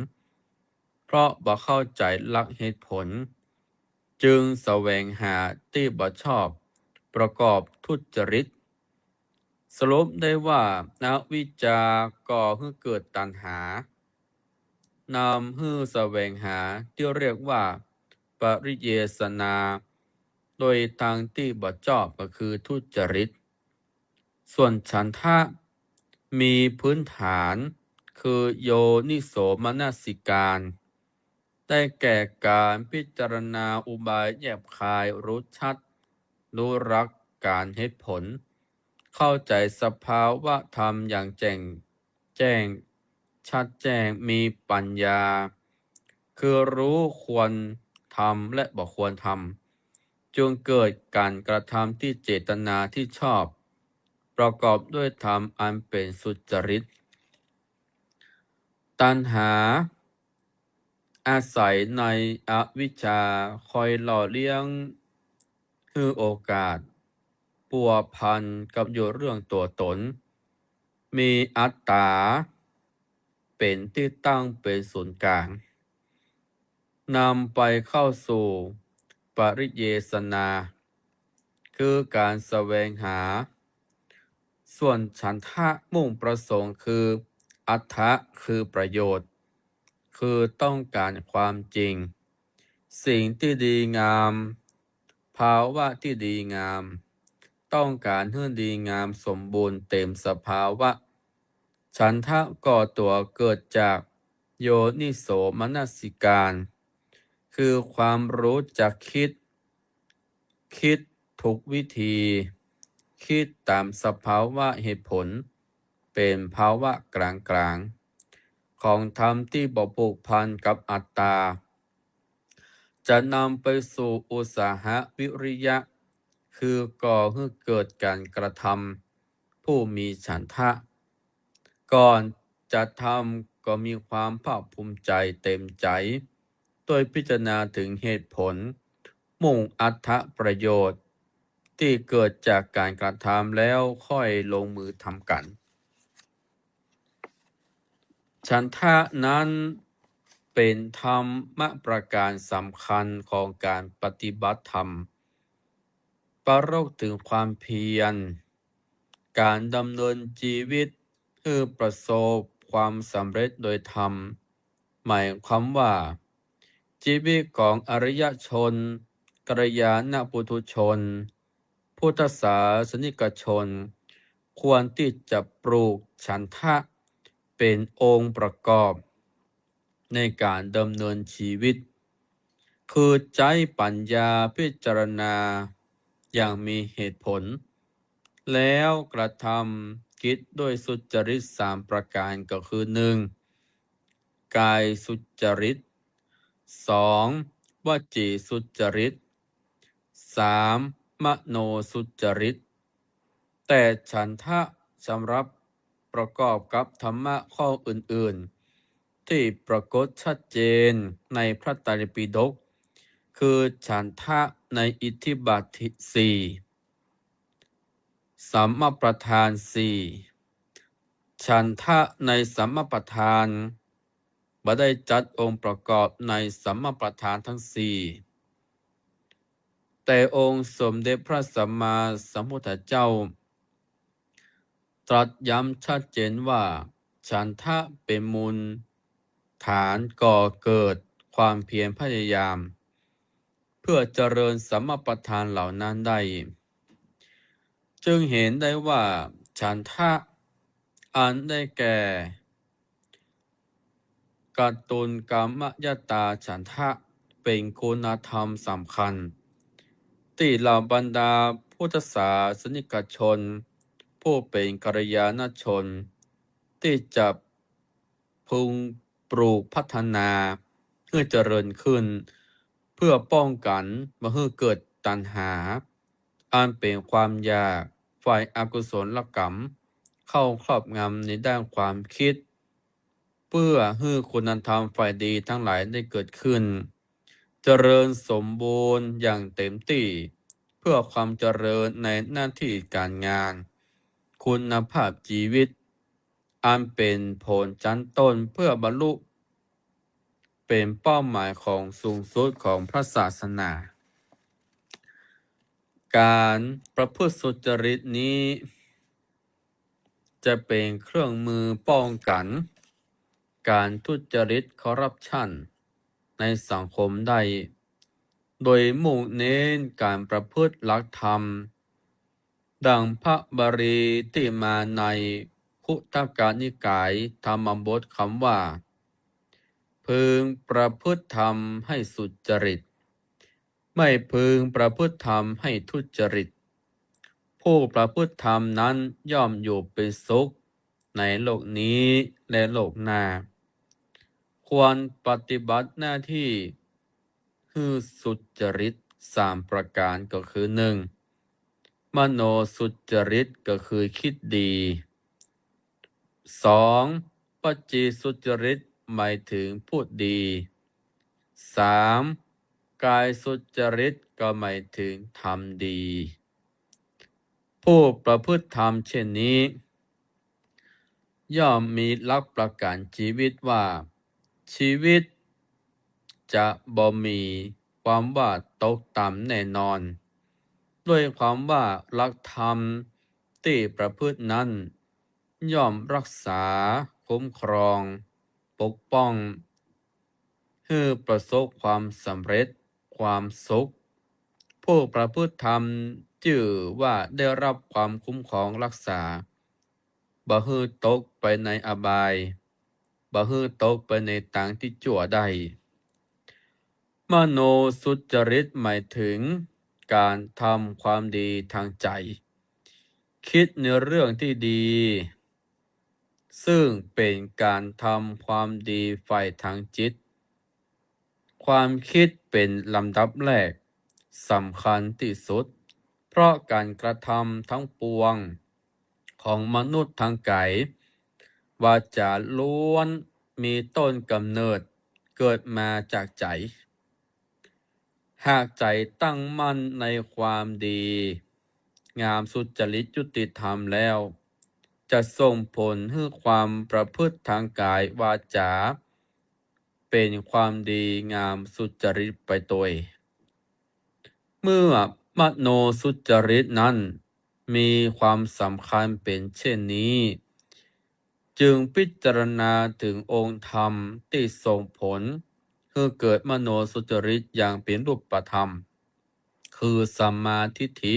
เพราะบ่เข้าใจ๋หลักเหตุผล จึงแสวงหาตี้บ่ชอบ ประกอบทุจริต สรุปได้ว่าอวิชชาก่อหื้อเกิดตัณหา นำหื้อแสวงหาตี้เรียกว่าปริเยสนา โดยตางตี้บ่ชอบก็คือทุจริต ส่วนฉันทะมีพื้นฐานคือโยนิโสมนสิการ ได้แก่การพิจารณาอุบายแยบคายรู้ชัด รู้หลักการเหตุผล เข้าใจ๋สภาวะธรรมอย่างแจ่มแจ้ง ชัดแจ้ง มีปัญญา คือรู้ควรทำและบ่ควรทำ จึงเกิดก๋านกระทำตี้เจตนาตี้ชอบ ประกอบด้วยธรรมอันเป๋นสุจริต ตัณหา อาศัยในอวิชชาคอยหล่อเลี้ยงหื้อโอกาส ปัวพันกับอยู่เรื่องตั๋วต๋น มีอัตต๋าเป๋นตี้ตั้งเป๋นศูนย์ก๋าง นำไปเข้าสู่ปริเยสนา คือการแสวงหา ส่วนฉันทะมุ่งประสงค์คืออัตถะ คือประโยชน์ คือต้องก๋านความจริง สิ่งตี้ดีงาม ภาวะตี้ดีงาม ต้องก๋านหื้อดีงามสมบูรณ์เต๋มสภาวะ ฉันทะก่อตั๋วเกิดจากโยนิโสมนสิการ คือความรู้จักคิด คิดถูกวิธี คิดต๋ามสภาวะเหตุผล เป๋นภาวะก๋างๆ ของธรรมตี้บ่ผูกพันกับอัตต๋า จะนำไปสู่อุตสาหะวิริยะ คือก่อหื้อเกิดก๋านกระทำผู้มีฉันทะ ก่อนจะทำก็มีความภาคภูมิใจ๋เต๋มใจ๋ ด้วยพิจารณาเถิงเหตุผล มุ่งอัตถะประโยชน์ ตี้เกิดจากก๋านกระทำแล้วค่อยลงมือทำกั๋น ฉันทะนั้นเป๋นธรรมะประก๋านสำคัญของก๋านปฏิบัติธรรม ปรารภเถิงความเพียร ก๋านดำเนินจีวิตหื้อประสบความสำเร็จโดยธรรม หมายความว่า จีวิตของอริยชน กัลยาณปุถุชน พุทธศาสนิกชน ควรตี้จะปลูกฉันทะเป๋นองค์ประกอบในก๋านดำเนินจีวิต คือใจ๊ปั๋ญญาพิจารณาอย่างมีเหตุผล แล้วกระทำกิจด้วยสุจริตสามประก๋าน ก็คือ นึ่ง ก๋ายสุจริต สอง วจีสุจริต สาม มโนสุจริต แต่ฉันทะสำหรับประกอบกับธรรมะข้ออื่นๆ ตี้ปรากฏชัดเจนในพระไตรปิฎก คือฉันทะในอิทธิบาทสี่ สัมมาประธานสี่ ฉันทะในสัมมาประธาน บ่ได้จัดองค์ประกอบในสัมมาประธานทั้งสี่ แต่องค์สมเด็จพระสัมมาสัมพุทธเจ้า ตรัสย้ำชัดเจนว่า ฉันทะเป๋นมูลฐานก่อเกิดความเพียรพยายาม เพื่อเจริญสัมมาประธานเหล่านั้นได้ จึงเห็นได้ว่า ฉันทะอันได้แก่ กตุลกรรมยตาฉันทะ เป๋นคุณธรรมสำคัญ ตี้เหล่าบรรดาพุทธศาสนิกชน ผู้เป๋นกัลยาณชน ตี้จะพึงปลูกพัฒนาหื้อเจริญขึ้น เพื่อป้องกั๋นบ่หื้อเกิดตัณหา อันเป๋นความอยากฝ่ายอกุศลกรรม เข้าครอบงำในด้านความคิด เพื่อหื้อคุณธรรมฝ่ายดีทั้งหลายได้เกิดขึ้น เจริญสมบูรณ์อย่างเต็มตี้ เพื่อความเจริญในหน้าตี้ก๋านงาน คุณภาพจีวิต อันเป๋นผลจั้นต้นเพื่อบรรลุ เป๋นเป้าหมายของสูงสุดของพระศาสนา ก๋านประพฤติสุจริตนี้ จะเป๋นเครื่องมือป้องกั๋นก๋านทุจริตคอร์รัปชันในสังคมได้ โดยมุ่งเน้นก๋านประพฤติหลักธรรม ดังพระบาลีตี้มาในคุตกนิกายธรรมบทคำว่า พึงประพฤติธรรมให้สุจริต ไม่พึงประพฤติธรรมให้ทุจริต ผู้ประพฤติธรรมนั้นย่อมอยู่เป๋นสุขในโลกนี้และโลกหน้า ควรปฏิบัติหน้าตี้หื้อสุจริตสามประก๋าน ก็คือ นึ่ง มโนสุจริต ก็คือคิดดี สอง วจีสุจริต หมายถึงพูดดี สาม กายสุจริต ก็หมายถึงทำดี ผู้ประพฤติธรรมเช่นนี้ ย่อมมีหลักประกั๋นจีวิตว่า จีวิตจะบ่มีความว่าตกต่ำแน่นอน ด้วยความว่าหลักธรรมตี้ประพฤตินั้น ย่อมรักษา คุ้มครอง ปกป้อง หื้อประสบความสำเร็จ ความสุข ผู้ประพฤติธรรมจื้อว่าได้รับความคุ้มครองรักษา บ่หื้อตกไปในอบาย บ่หื้อตกไปในตางตี้จั่วได้ มโนสุจริตหมายถึงก๋านทำความดีทางใจ๋ คิดในเรื่องตี้ดี ซึ่งเป๋นก๋านทำความดีฝ่ายทางจิต ความคิดเป๋นลำดับแรก สำคัญตี้สุด เพราะก๋านกระทำทั้งปวงของมนุษย์ทางก๋าย วาจ๋าล้วนมีต้นก๋ำเนิดเกิดมาจากใจ๋ หากใจ๋ตั้งมั่นในความดีงาม สุจริต ยุติธรรมแล้ว จะส่งผลหื้อความประพฤติทางก๋าย วาจ๋า เป๋นความดีงามสุจริตไปตวย เมื่อมโนสุจริตนั้นมีความสำคัญเป๋นเช่นนี้ จึงพิจารณาถึงองค์ธรรมตี้ส่งผลหื้อเกิดมโนสุจริตอย่างเป๋นรูปธรรม คือสัมมาทิฏฐิ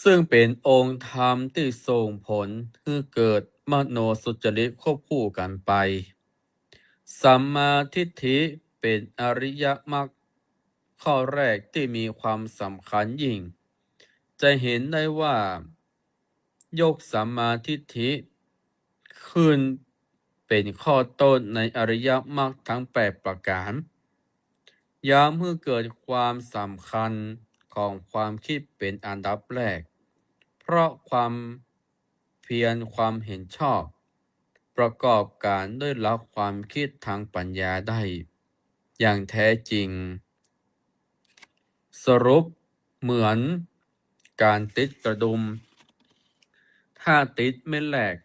ซึ่งเป๋นองค์ธรรมตี้ส่งผลหื้อเกิดมโนสุจริตควบคู่กั๋นไป สัมมาทิฏฐิเป๋นอริยมรรค ข้อแรกตี้มีความสำคัญยิ่ง จะเห็นได้ว่า ยกสัมมาทิฏฐิขึ้นเป๋นข้อต้นในอริยมรรคทั้งแปดประก๋าน ย้ำหื้อเกิดความสำคัญของความคิดเป๋นอันดับแรก เพราะความเพียรความเห็นชอบ ประกอบก๋านด้วยหลักความคิดทางปัญญาได้อย่างแท้จริง สรุปเหมือนก๋านติดกระดุม ถ้าติดเม็ดแรก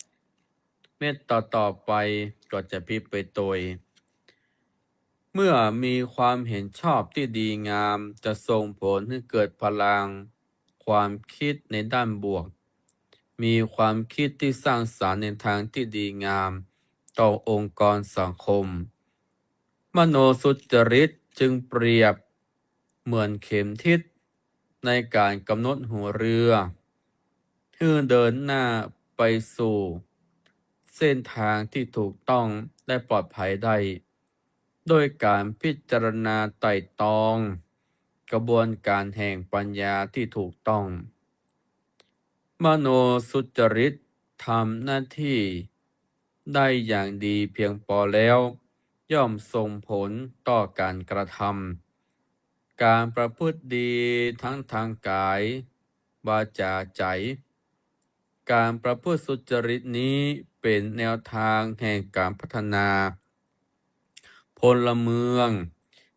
เม็ดต่อๆ ไปก็จะปิบไปตวย เมื่อมีความเห็นชอบตี้ดีงาม จะส่งผลหื้อเกิดพลังความคิดในด้านบวก มีความคิดตี้สร้างสรรค์ในทางตี้ดีงามต่อองค์กรสังคม มโนสุจริตจึงเปรียบเหมือนเข็มทิศในก๋านกำหนดหัวเรือ หื้อเดินหน้าไปสู่เส้นทางตี้ถูกต้องและปลอดภัยได้ ด้วยก๋านพิจารณาไตร่ตรองกระบวนก๋านแห่งปัญญาตี้ถูกต้อง มโนสุจริตทำหน้าตี้ได้อย่างดีเพียงปอแล้ว ย่อมส่งผลต่อก๋านกระทำ ก๋านประพฤติดีทั้งทางก๋าย วาจา ใจ๋ ก๋านประพฤติสุจริตนี้เป๋นแนวทางแห่งก๋านพัฒนาพลเมือง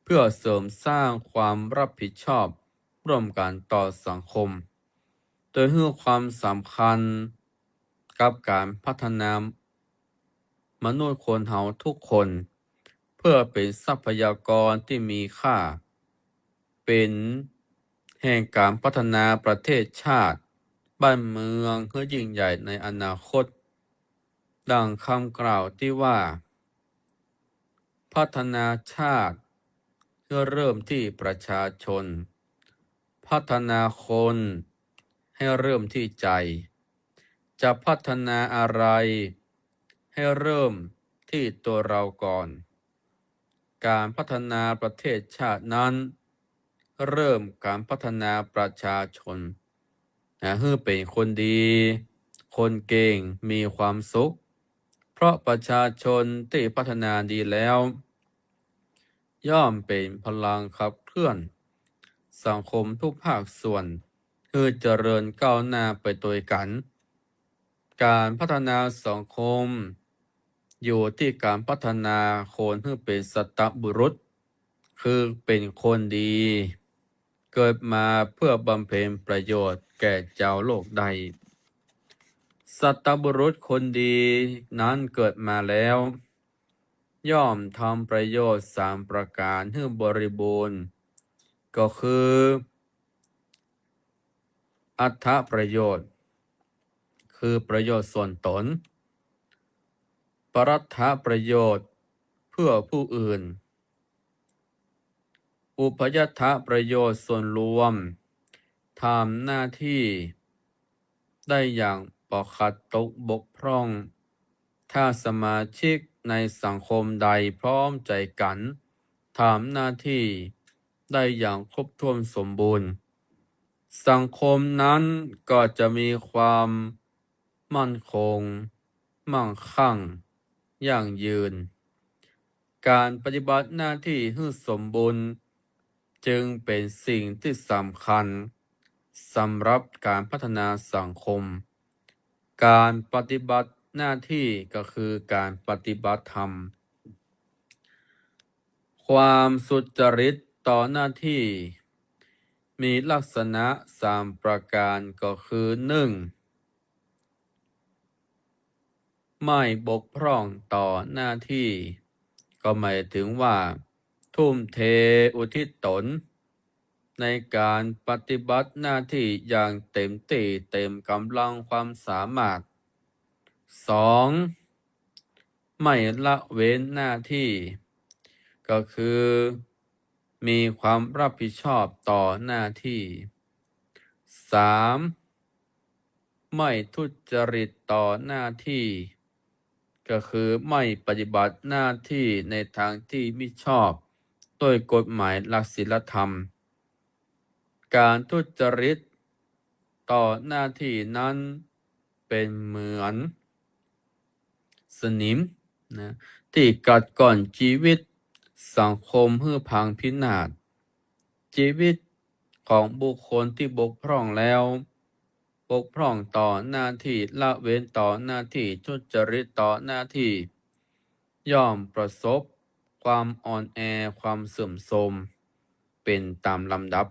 เพื่อเสริมสร้างความรับผิดชอบร่วมกั๋นต่อสังคม โดยหื้อความสำคัญกับก๋านพัฒนามนุษย์คนเฮาทุกคน เพื่อเป๋นทรัพยากรตี้มีค่า เป๋นแห่งก๋านพัฒนาประเทศชาติบ้านเมืองหื้อยิ่งใหญ่ในอนาคต ดังกำกล่าวตี้ว่า พัฒนาชาติหื้อเริ่มตี้ประชาชน พัฒนาคนหื้อเริ่มตี้ใจ๋ จะพัฒนาอะไรหื้อเริ่มตี้ตัวเฮาก่อน ก๋านพัฒนาประเทศชาตินั้น เริ่มก๋านพัฒนาประชาชน นะ หื้อเป๋นคนดี คนเก่ง มีความสุข เพราะประชาชนตี้พัฒนาดีแล้ว ย่อมเป๋นพลังขับเคลื่อนสังคมทุกภาคส่วน หื้อเจริญก้าวหน้าไปตวยกั๋น ก๋านพัฒนาสังคมอยู่ตี้ก๋านพัฒนาคนหื้อเป๋นสัตบุรุษ คือเป๋นคนดี เกิดมาเพื่อบำเพ็ญประโยชน์แก่จาวโลกได้ สัตบุรุษคนดีนั้นเกิดมาแล้ว ย่อมทำประโยชน์สามประก๋านหื้อบริบูรณ์ ก็คือ อัตถประโยชน์ คือประโยชน์ส่วนตน ปรัตถประโยชน์ เพื่อผู้อื่น อุพยัตถประโยชน์ส่วนรวม ทำหน้าตี้ได้อย่างปราศตกบกพร่อง ถ้าสมาชิกในสังคมใดพร้อมใจ๋กั๋น ทำหน้าตี้ได้อย่างครบถ้วนสมบูรณ์ สังคมนั้นก็จะมีความมั่นคง มั่งคั่ง ยั่งยืน ก๋านปฏิบัติหน้าตี้หื้อสมบูรณ์ จึงเป๋นสิ่งตี้สำคัญสำหรับก๋านพัฒนาสังคม ก๋านปฏิบัติหน้าตี้ก็คือก๋านปฏิบัติธรรม ความสุจริตต่อหน้าตี้ มีลักษณะสามประก๋าน ก็คือ หนึ่ง ไม่บกพร่องต่อหน้าตี้ ก็หมายถึงว่า ทุ่มเทอุทิศตน ในก๋านปฏิบัติหน้าตี้อย่างเต็มตี้เต็มก๋ำลังความสามารถ สอง ไม่ละเว้นหน้าตี้ ก็คือ มีความรับผิดชอบต่อหน้าตี้ สาม ไม่ทุจริตต่อหน้าตี้ ก็คือไม่ปฏิบัติหน้าตี้ในทางตี้มิชอบ ด้วยกฎหมายหลักศีลธรรม ก๋านทุจริตต่อหน้าตี้นั้นเป๋นเหมือนสนิมนะ ตี้กัดก้อนจีวิตสังคมหื้อพังพินาศ จีวิตของบุคคลตี้บกพร่องแล้ว บกพร่องต่อหน้าตี้ ละเว้นต่อหน้าตี้ ทุจริตต่อหน้าตี้ ย่อมประสบความอ่อนแอ ความเสื่อมโทรมเป๋นต๋ามลำดับ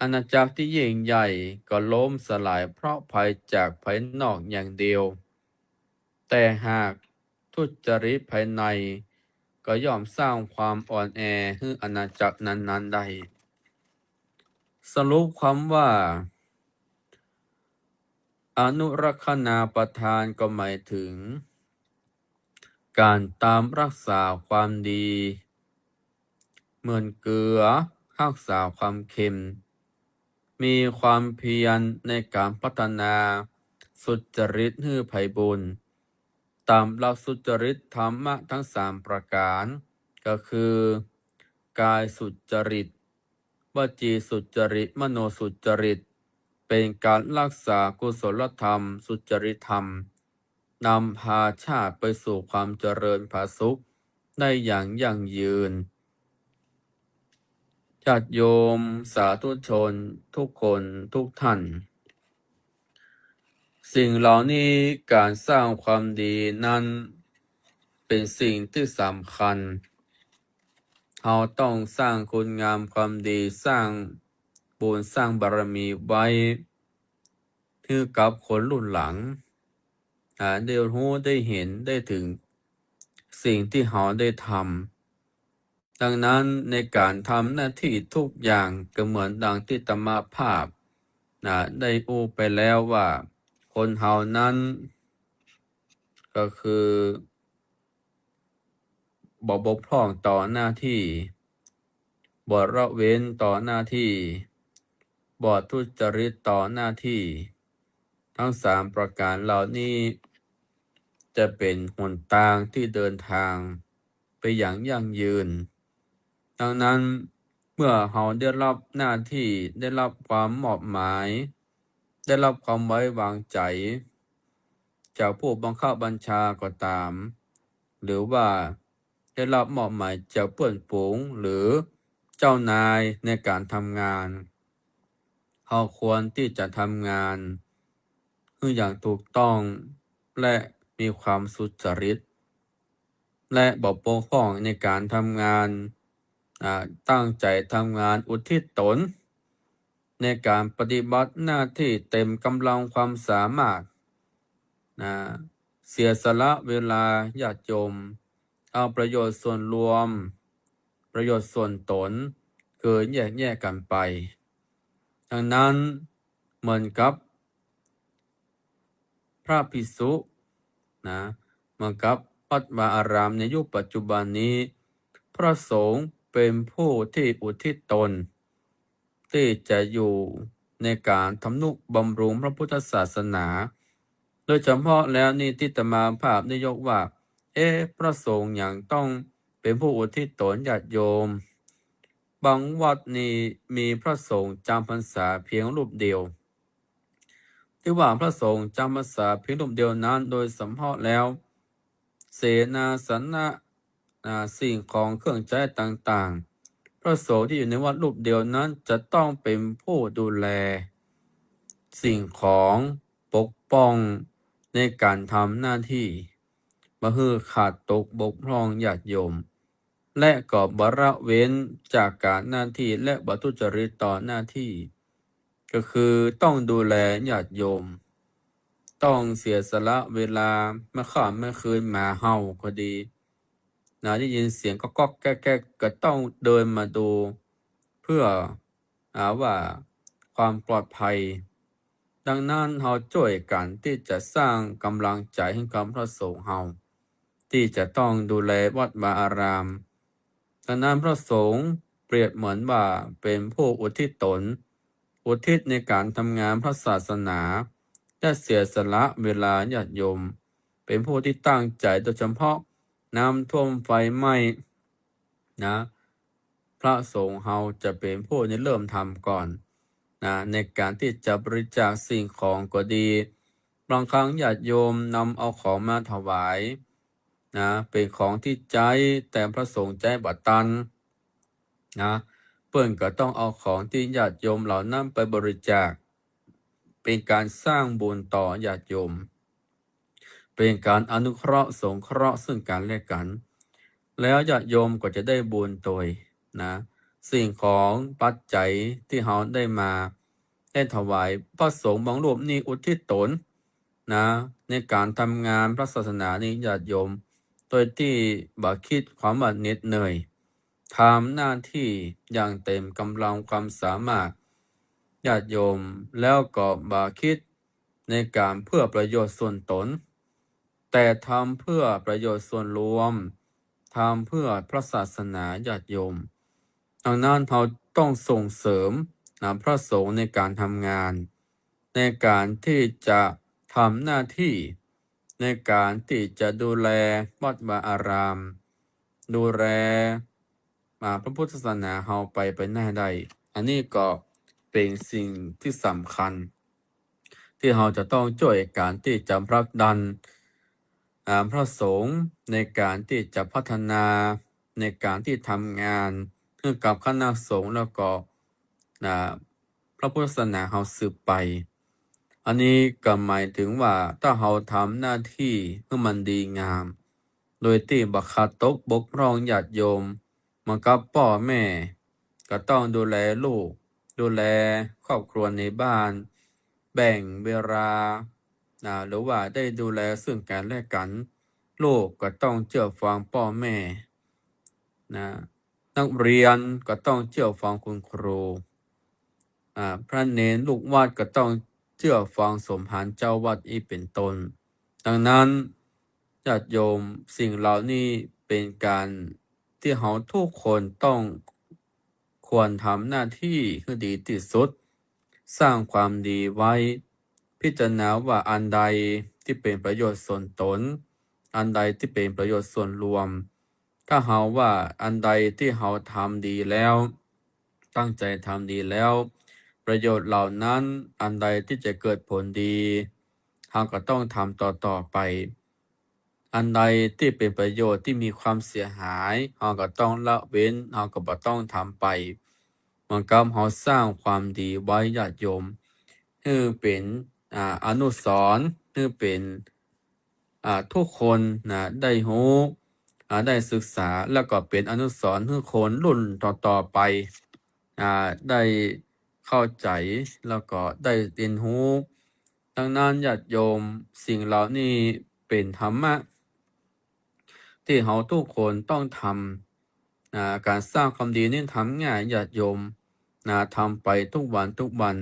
อาณาจักรตี้ยิ่งใหญ่ก็ล้มสลายเพราะภัยจากภายนอกอย่างเดียว แต่หากทุจริตภายในก็ย่อมสร้างความอ่อนแอหื้ออาณาจักรนั้นๆ ได้ สรุปความว่า อนุรักษณาประทานก็หมายถึง ก๋านตามฮักษาความดี เหมือนเกลือฮักษาความเค็ม มีความเพียรในก๋านพัฒนาสุจริตหื้อไพบูรณ์ ต๋ามหลักสุจริตธรรมะทั้งสามประก๋าน ก็คือ กายสุจริต วจีสุจริต มโนสุจริต เป๋นก๋านฮักษากุศลธรรม สุจริตธรรม นำพาชาติไปสู่ความเจริญผาสุกได้อย่างยั่งยืน ญาติโยมสาธุชนทุกคนทุกท่าน สิ่งเหล่านี้ ก๋านสร้างความดีนั้นเป๋นสิ่งตี้สำคัญ เฮาต้องสร้างคุณงามความดี สร้างบุญสร้างบารมีไว้ หื้อกับคนรุ่นหลัง อ่า ได้ฮู้ได้หันได้เถิงสิ่งตี้เฮาได้ทำ ดังนั้นในก๋านทำหน้าตี้ทุกอย่างก็เหมือนดังตี้อาตมาภาพ นะ ได้อู้ไปแล้วว่า คนเฮานั้น ก็คือ บ่บกพร่องต่อหน้าตี้ บ่ละเว้นต่อหน้าตี้ บ่ทุจริตต่อหน้าตี้ ทั้งสามประก๋านเหล่านี้ จะเป๋นหนตางตี้เดินทางไปอย่างยั่งยืน ดังนั้นเมื่อเฮาได้ฮับหน้าตี้ ได้ฮับความมอบหมาย ได้ฮับความไว้วางใจ๋ จากผู้บังคับบัญชาก็ต๋าม หรือว่าได้ฮับมอบหมายจากเปื้อนฝูงหรือเจ้านายในก๋านทำงาน เฮาควรตี้จะทำงานหื้ออย่างถูกต้องและมีความสุจริต และบ่บกพร่องในก๋านทำงาน อ่า ตั้งใจ๋ทำงานอุทิศต๋น ในก๋านปฏิบัติหน้าตี้เต็มก๋ำลังความสามารถ นะ เสียสละเวลาญาติโยม เอาประโยชน์ส่วนรวม ประโยชน์ส่วนต๋น คือแยกแยะกั๋นไป ดังนั้นเหมือนกับ พระภิกษุ นะ เหมือนกับวัดวาอารามในยุคปัจจุบันนี้ พระสงฆ์เป๋นผู้ตี้อุทิศต๋น ตี้จะอยู่ในก๋านทำนุบำรุงพระพุทธศาสนา โดยเฉพาะแล้วนี่ตี้อาตมาภาพได้ยกว่า เอ๊ะ พระสงฆ์หยังต้องเป๋นผู้อุทิศต๋นญาติโยม บางวัดนี่มีพระสงฆ์จำพรรษาเพียงรูปเดียว ตี้ว่าพระสงฆ์จำพรรษาเพียงรูปเดียวนั้น โดยเฉพาะแล้ว เสนาสนะ อ่า สิ่งของเครื่องใจ๊ต่างๆ พระสงฆ์ตี้อยู่ในวัดรูปเดียวนั้นจะต้องเป๋นผู้ดูแลสิ่งของ ปกป้องในก๋านทำหน้าตี้ บ่หื้อขาดตกบกพร่องญาติโยม และก็บ่ละเว้นจากก๋านหน้าตี้ และบ่ทุจริตต่อหน้าตี้ ก็คือต้องดูแลญาติโยม ต้องเสียสละเวลา แม้ค่ำแม้คืนหมาเห่าก็ดี นะ ได้ยินเสียงก๊อกๆ แก๊กๆ ก็ต้องเดินมาดู เพื่อ อ่า ว่าความปลอดภัย ดังนั้นเฮาจ้วยกั๋นตี้จะสร้างก๋ำลังใจ๋หื้อกับพระสงฆ์เฮา ตี้จะต้องดูแลวัดวาอาราม ดังนั้นพระสงฆ์เปรียบเหมือนว่าเป๋นผู้อุทิศต๋น อุทิศในก๋านทำงานพระศาสนา และเสียสละเวลาญาติโยม เป๋นผู้ตี้ตั้งใจ๋ โดยเฉพาะน้ำท่วมไฟไหม้ นะ พระสงฆ์เฮาจะเป๋นผู้ริเริ่มทำก่อนนะ ในก๋านตี้จะบริจาคสิ่งของก็ดี บางครั้งญาติโยมนำเอาของมาถวายนะ เป๋นของตี้ใจ๊ แต่พระสงฆ์ใจ๊บ่ตันนะ เปิ้นก็ต้องเอาของตี้ญาติโยมเหล่านั้นไปบริจาค เป๋นก๋านสร้างบุญต่อญาติโยม เป๋นก๋านอนุเคราะห์สงเคราะห์ซึ่งกั๋นและกั๋น แล้วญาติโยมก็จะได้บุญตวยนะ สิ่งของปัจจัยตี้เฮาได้มา ได้ถวาย พระสงฆ์บางรูปนี่อุทิศต๋นนะ ในก๋านทำงานพระศาสนานี่ญาติโยม โดยตี้บ่คิดความว่าเหน็ดเหนื่อย ทำหน้าตี้อย่างเต๋มก๋ำลังความสามารถ ญาติโยม แล้วก็บ่คิดในก๋านเพื่อประโยชน์ส่วนต๋น แต่ทำเพื่อประโยชน์ส่วนรวม ทำเพื่อพระศาสนาญาติโยม ดังนั้นเฮาต้องส่งเสริมนะ พระสงฆ์ในก๋านทำงาน ในก๋านตี้จะทำหน้าตี้ ในก๋านตี้จะดูแลวัดวาอาราม ดูแล อ่า พระพุทธศาสนาเฮาไป ไปหน้าได้ อันนี้ก็เป๋นสิ่งตี้สำคัญ ตี้เฮาจะต้องจ้วยกั๋นตี้จะผลักดัน อ่า พระสงฆ์ในก๋านตี้จะพัฒนา ในก๋านตี้ทำงานหื้อกับคณะสงฆ์แล้วก็ นะ พระพุทธศาสนาเฮาสืบไป อันนี้ก็หมายเถิงว่าถ้าเฮาทำหน้าตี้หื้อมันดีงาม โดยตี้บ่ขาดตกบกพร่องญาติโยม เหมือนกับป้อแม่ก็ต้องดูแลลูก ดูแลครอบครัวในบ้าน แบ่งเวลา นะ หรือว่าได้ดูแลซึ่งกั๋นและกั๋น ลูกก็ต้องเจื้อฟังป้อแม่ นะ นักเรียนก็ต้องเจื้อฟังคุณครู อ่า พระเณรลูกวัดก็ต้องเจื้อฟังสมภารเจ้าวัดอี้เป๋นต้น ดังนั้น ญาติโยม สิ่งเหล่านี้เป๋นก๋านตี้เฮาทุกคนต้องควรทำหน้าตี้หื้อดีตี้สุด สร้างความดีไว้ พิจารณาว่าอันใดตี้เป๋นประโยชน์ส่วนต๋น อันใดตี้เป๋นประโยชน์ส่วนรวม ถ้าเฮาว่าอันใดตี้เฮาทำดีแล้ว ตั้งใจ๋ทำดีแล้ว ประโยชน์เหล่านั้นอันใดตี้จะเกิดผลดี เฮาก็ต้องทำต่อๆ ไป อันใดตี้เป๋นประโยชน์ตี้มีความเสียหาย เฮาก็ต้องละเว้น เฮาก็บ่ต้องทำไป เหมือนกับเฮาสร้างความดีไว้ญาติโยม หื้อเป๋น อ่า อนุสรณ์ หื้อเป๋น อ่า ทุกคนนะ ได้ฮู้ อ่า ได้ศึกษา แล้วก็เป๋นอนุสรณ์หื้อคนรุ่นต่อๆ ไป อ่า ได้เข้าใจ๋ แล้วก็ได้เรียนฮู้ ดังนั้นญาติโยม สิ่งเหล่านี้เป๋นธรรมะ ตี้เฮาทุกคนต้องทำ นะ ก๋านสร้างความดีนี่ทำง่ายญาติโยม นะ ทำไปทุกวันทุกวัน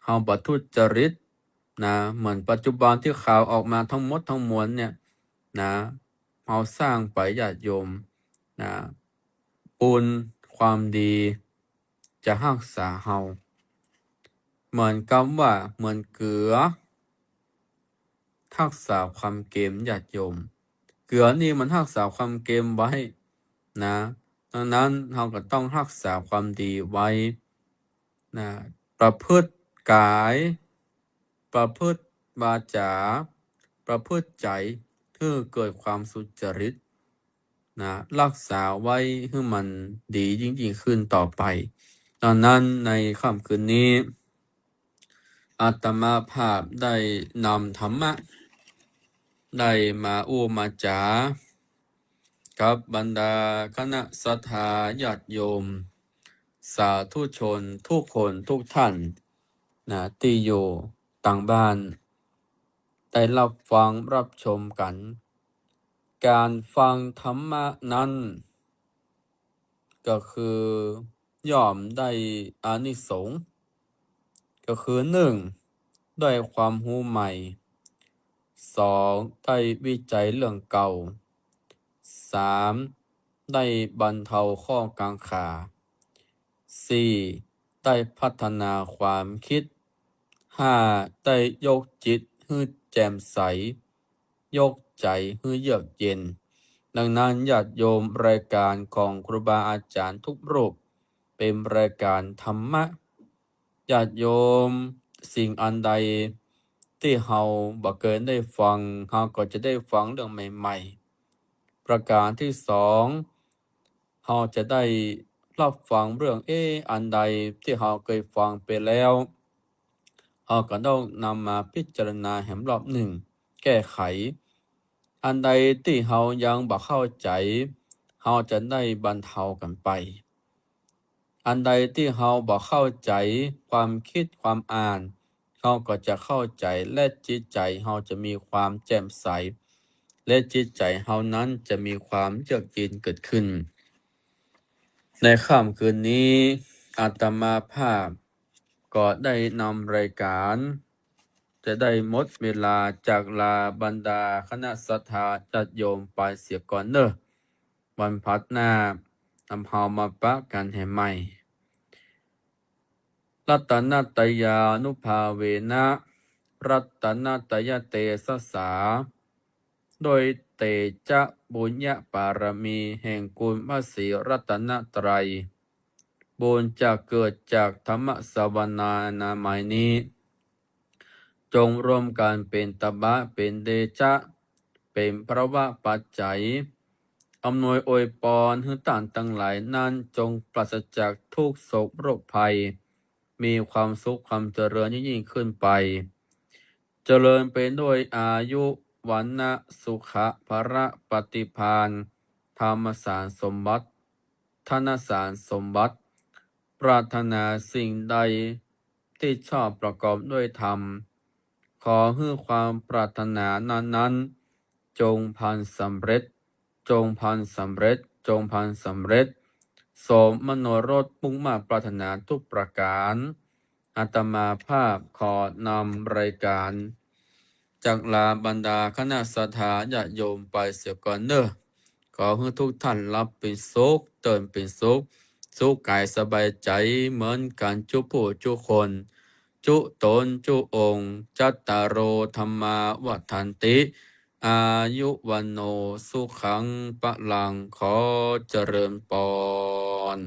เฮาบ่ทุจริต นะ เหมือนปัจจุบันตี้ข่าวออกมาทั้งหมดทั้งมวลเนี่ย นะ เฮาสร้างไปญาติโยม นะ บุญความดีจะฮักษาเฮา เหมือนกับว่าเหมือนเกือ ฮักษาความเกมญาติโยม เกือนี่มันฮักษาความเกมไว้นะ ดังนั้นเฮาก็ต้องฮักษาความดีไว้นะ ประพฤติกาย ประพฤติวาจา ประพฤติใจ๋ หื้อเกิดความสุจริตนะ ฮักษาไว้หื้อมันดียิ่งๆ ขึ้นต่อไป ดังนั้นในค่ำคืนนี้ อาตมาภาพได้นำธรรมะ ได้มาอู้มาจ๋า กับบรรดาคณะศรัทธาญาติโยม สาธุชนทุกคนทุกท่านนะ ตี้อยู่ตางบ้าน ได้ฮับฟังฮับชมกั๋น ก๋านฟังธรรมะนั้น ก็คือย่อมได้อานิสงส์ ก็คือ นึ่ง ได้ความฮู้ใหม่ สอง ได้วิจัยเรื่องเก่า สาม ได้บรรเทาข้อกังขา สี่ ได้พัฒนาความคิด ห้า ได้ยกจิตหื้อแจ่มใส ยกใจ๋หื้อเยือกเย็น ดังนั้นญาติโยม รายการของครูบาอาจ๋ารย์ทุกรูป เป๋นรายก๋านธรรมะ ญาติโยม สิ่งอันใดตี้เฮาบ่เกยได้ฟัง เฮาก็จะได้ฟังเรื่องใหม่ๆ ประก๋านตี้สอง เฮาจะได้ฮับฟังเรื่อง เอ๊ะ อันใดตี้เฮาเกยฟังไปแล้ว เฮาก็ต้องนำมาพิจารณาแหมรอบนึ่ง แก้ไข อันใดตี้เฮายังบ่เข้าใจ๋ เฮาจะได้บรรเทากั๋นไป อันใดตี้เฮาบ่เข้าใจ๋ ความกึ๊ดความอ่าน เฮาก็จะเข้าใจ๋ และจิตใจ๋เฮาจะมีความแจ่มใส และจิตใจ๋เฮานั้นจะมีความเยือกเย็นเกิดขึ้น ในค่ำคืนนี้ อาตมาภาพก็ได้นำรายก๋าน จะได้หมดเวลา จากลาบรรดาคณะศรัทธาญาติโยมไปเสียก่อนเน่อ วันพฤหัสหน้านำเฮามาปะกั๋นแหมใหม่ รัตนตยานุภาเวนะ รัตนตยเตจสสา ด้วยเตจะบุญญบารมีแห่งคุณพระศรีรัตนตรัย บุญจะเกิดจากธรรมสวนานามัยนี้ จงรวมกั๋นเป๋นตบะ เป๋นเตจะ เป๋นพละปัจจัย อำนวยอวยปอนหื้อต้านตังหลายนั้น จงปราศจากทุกข์โศกโรคภัย มีความสุขความเจริญยิ่งๆ ขึ้นไป เจริญไปด้วยอายุ วรรณะ สุขะ พละปฏิภาณ ธรรมสารสมบัติ ธนสารสมบัติ ปรารถนาสิ่งใดตี้ชอบประกอบด้วยธรรม ขอหื้อความปรารถนานั้นๆ จงพลันสำเร็จ จงพลันสำเร็จ จงพลันสำเร็จ สมมโนรสมุ่งมาดปรารถนาทุกประก๋าน อาตมาภาพขอนำรายก๋าน จากลาบรรดาคณะศรัทธาญาติโยมไปเสียก่อนเน่อ ขอหื้อทุกท่านหลับเป๋นสุข ตื่นเป๋นสุข สุขก๋ายสบายใจ๋เหมือนกั๋นจุผู้จุคน จุต๋นจุองค์ จัตตาโร ธัมมา วัฑฒันติ อายุ วัณโณ สุขัง พลัง ขอเจริญปอน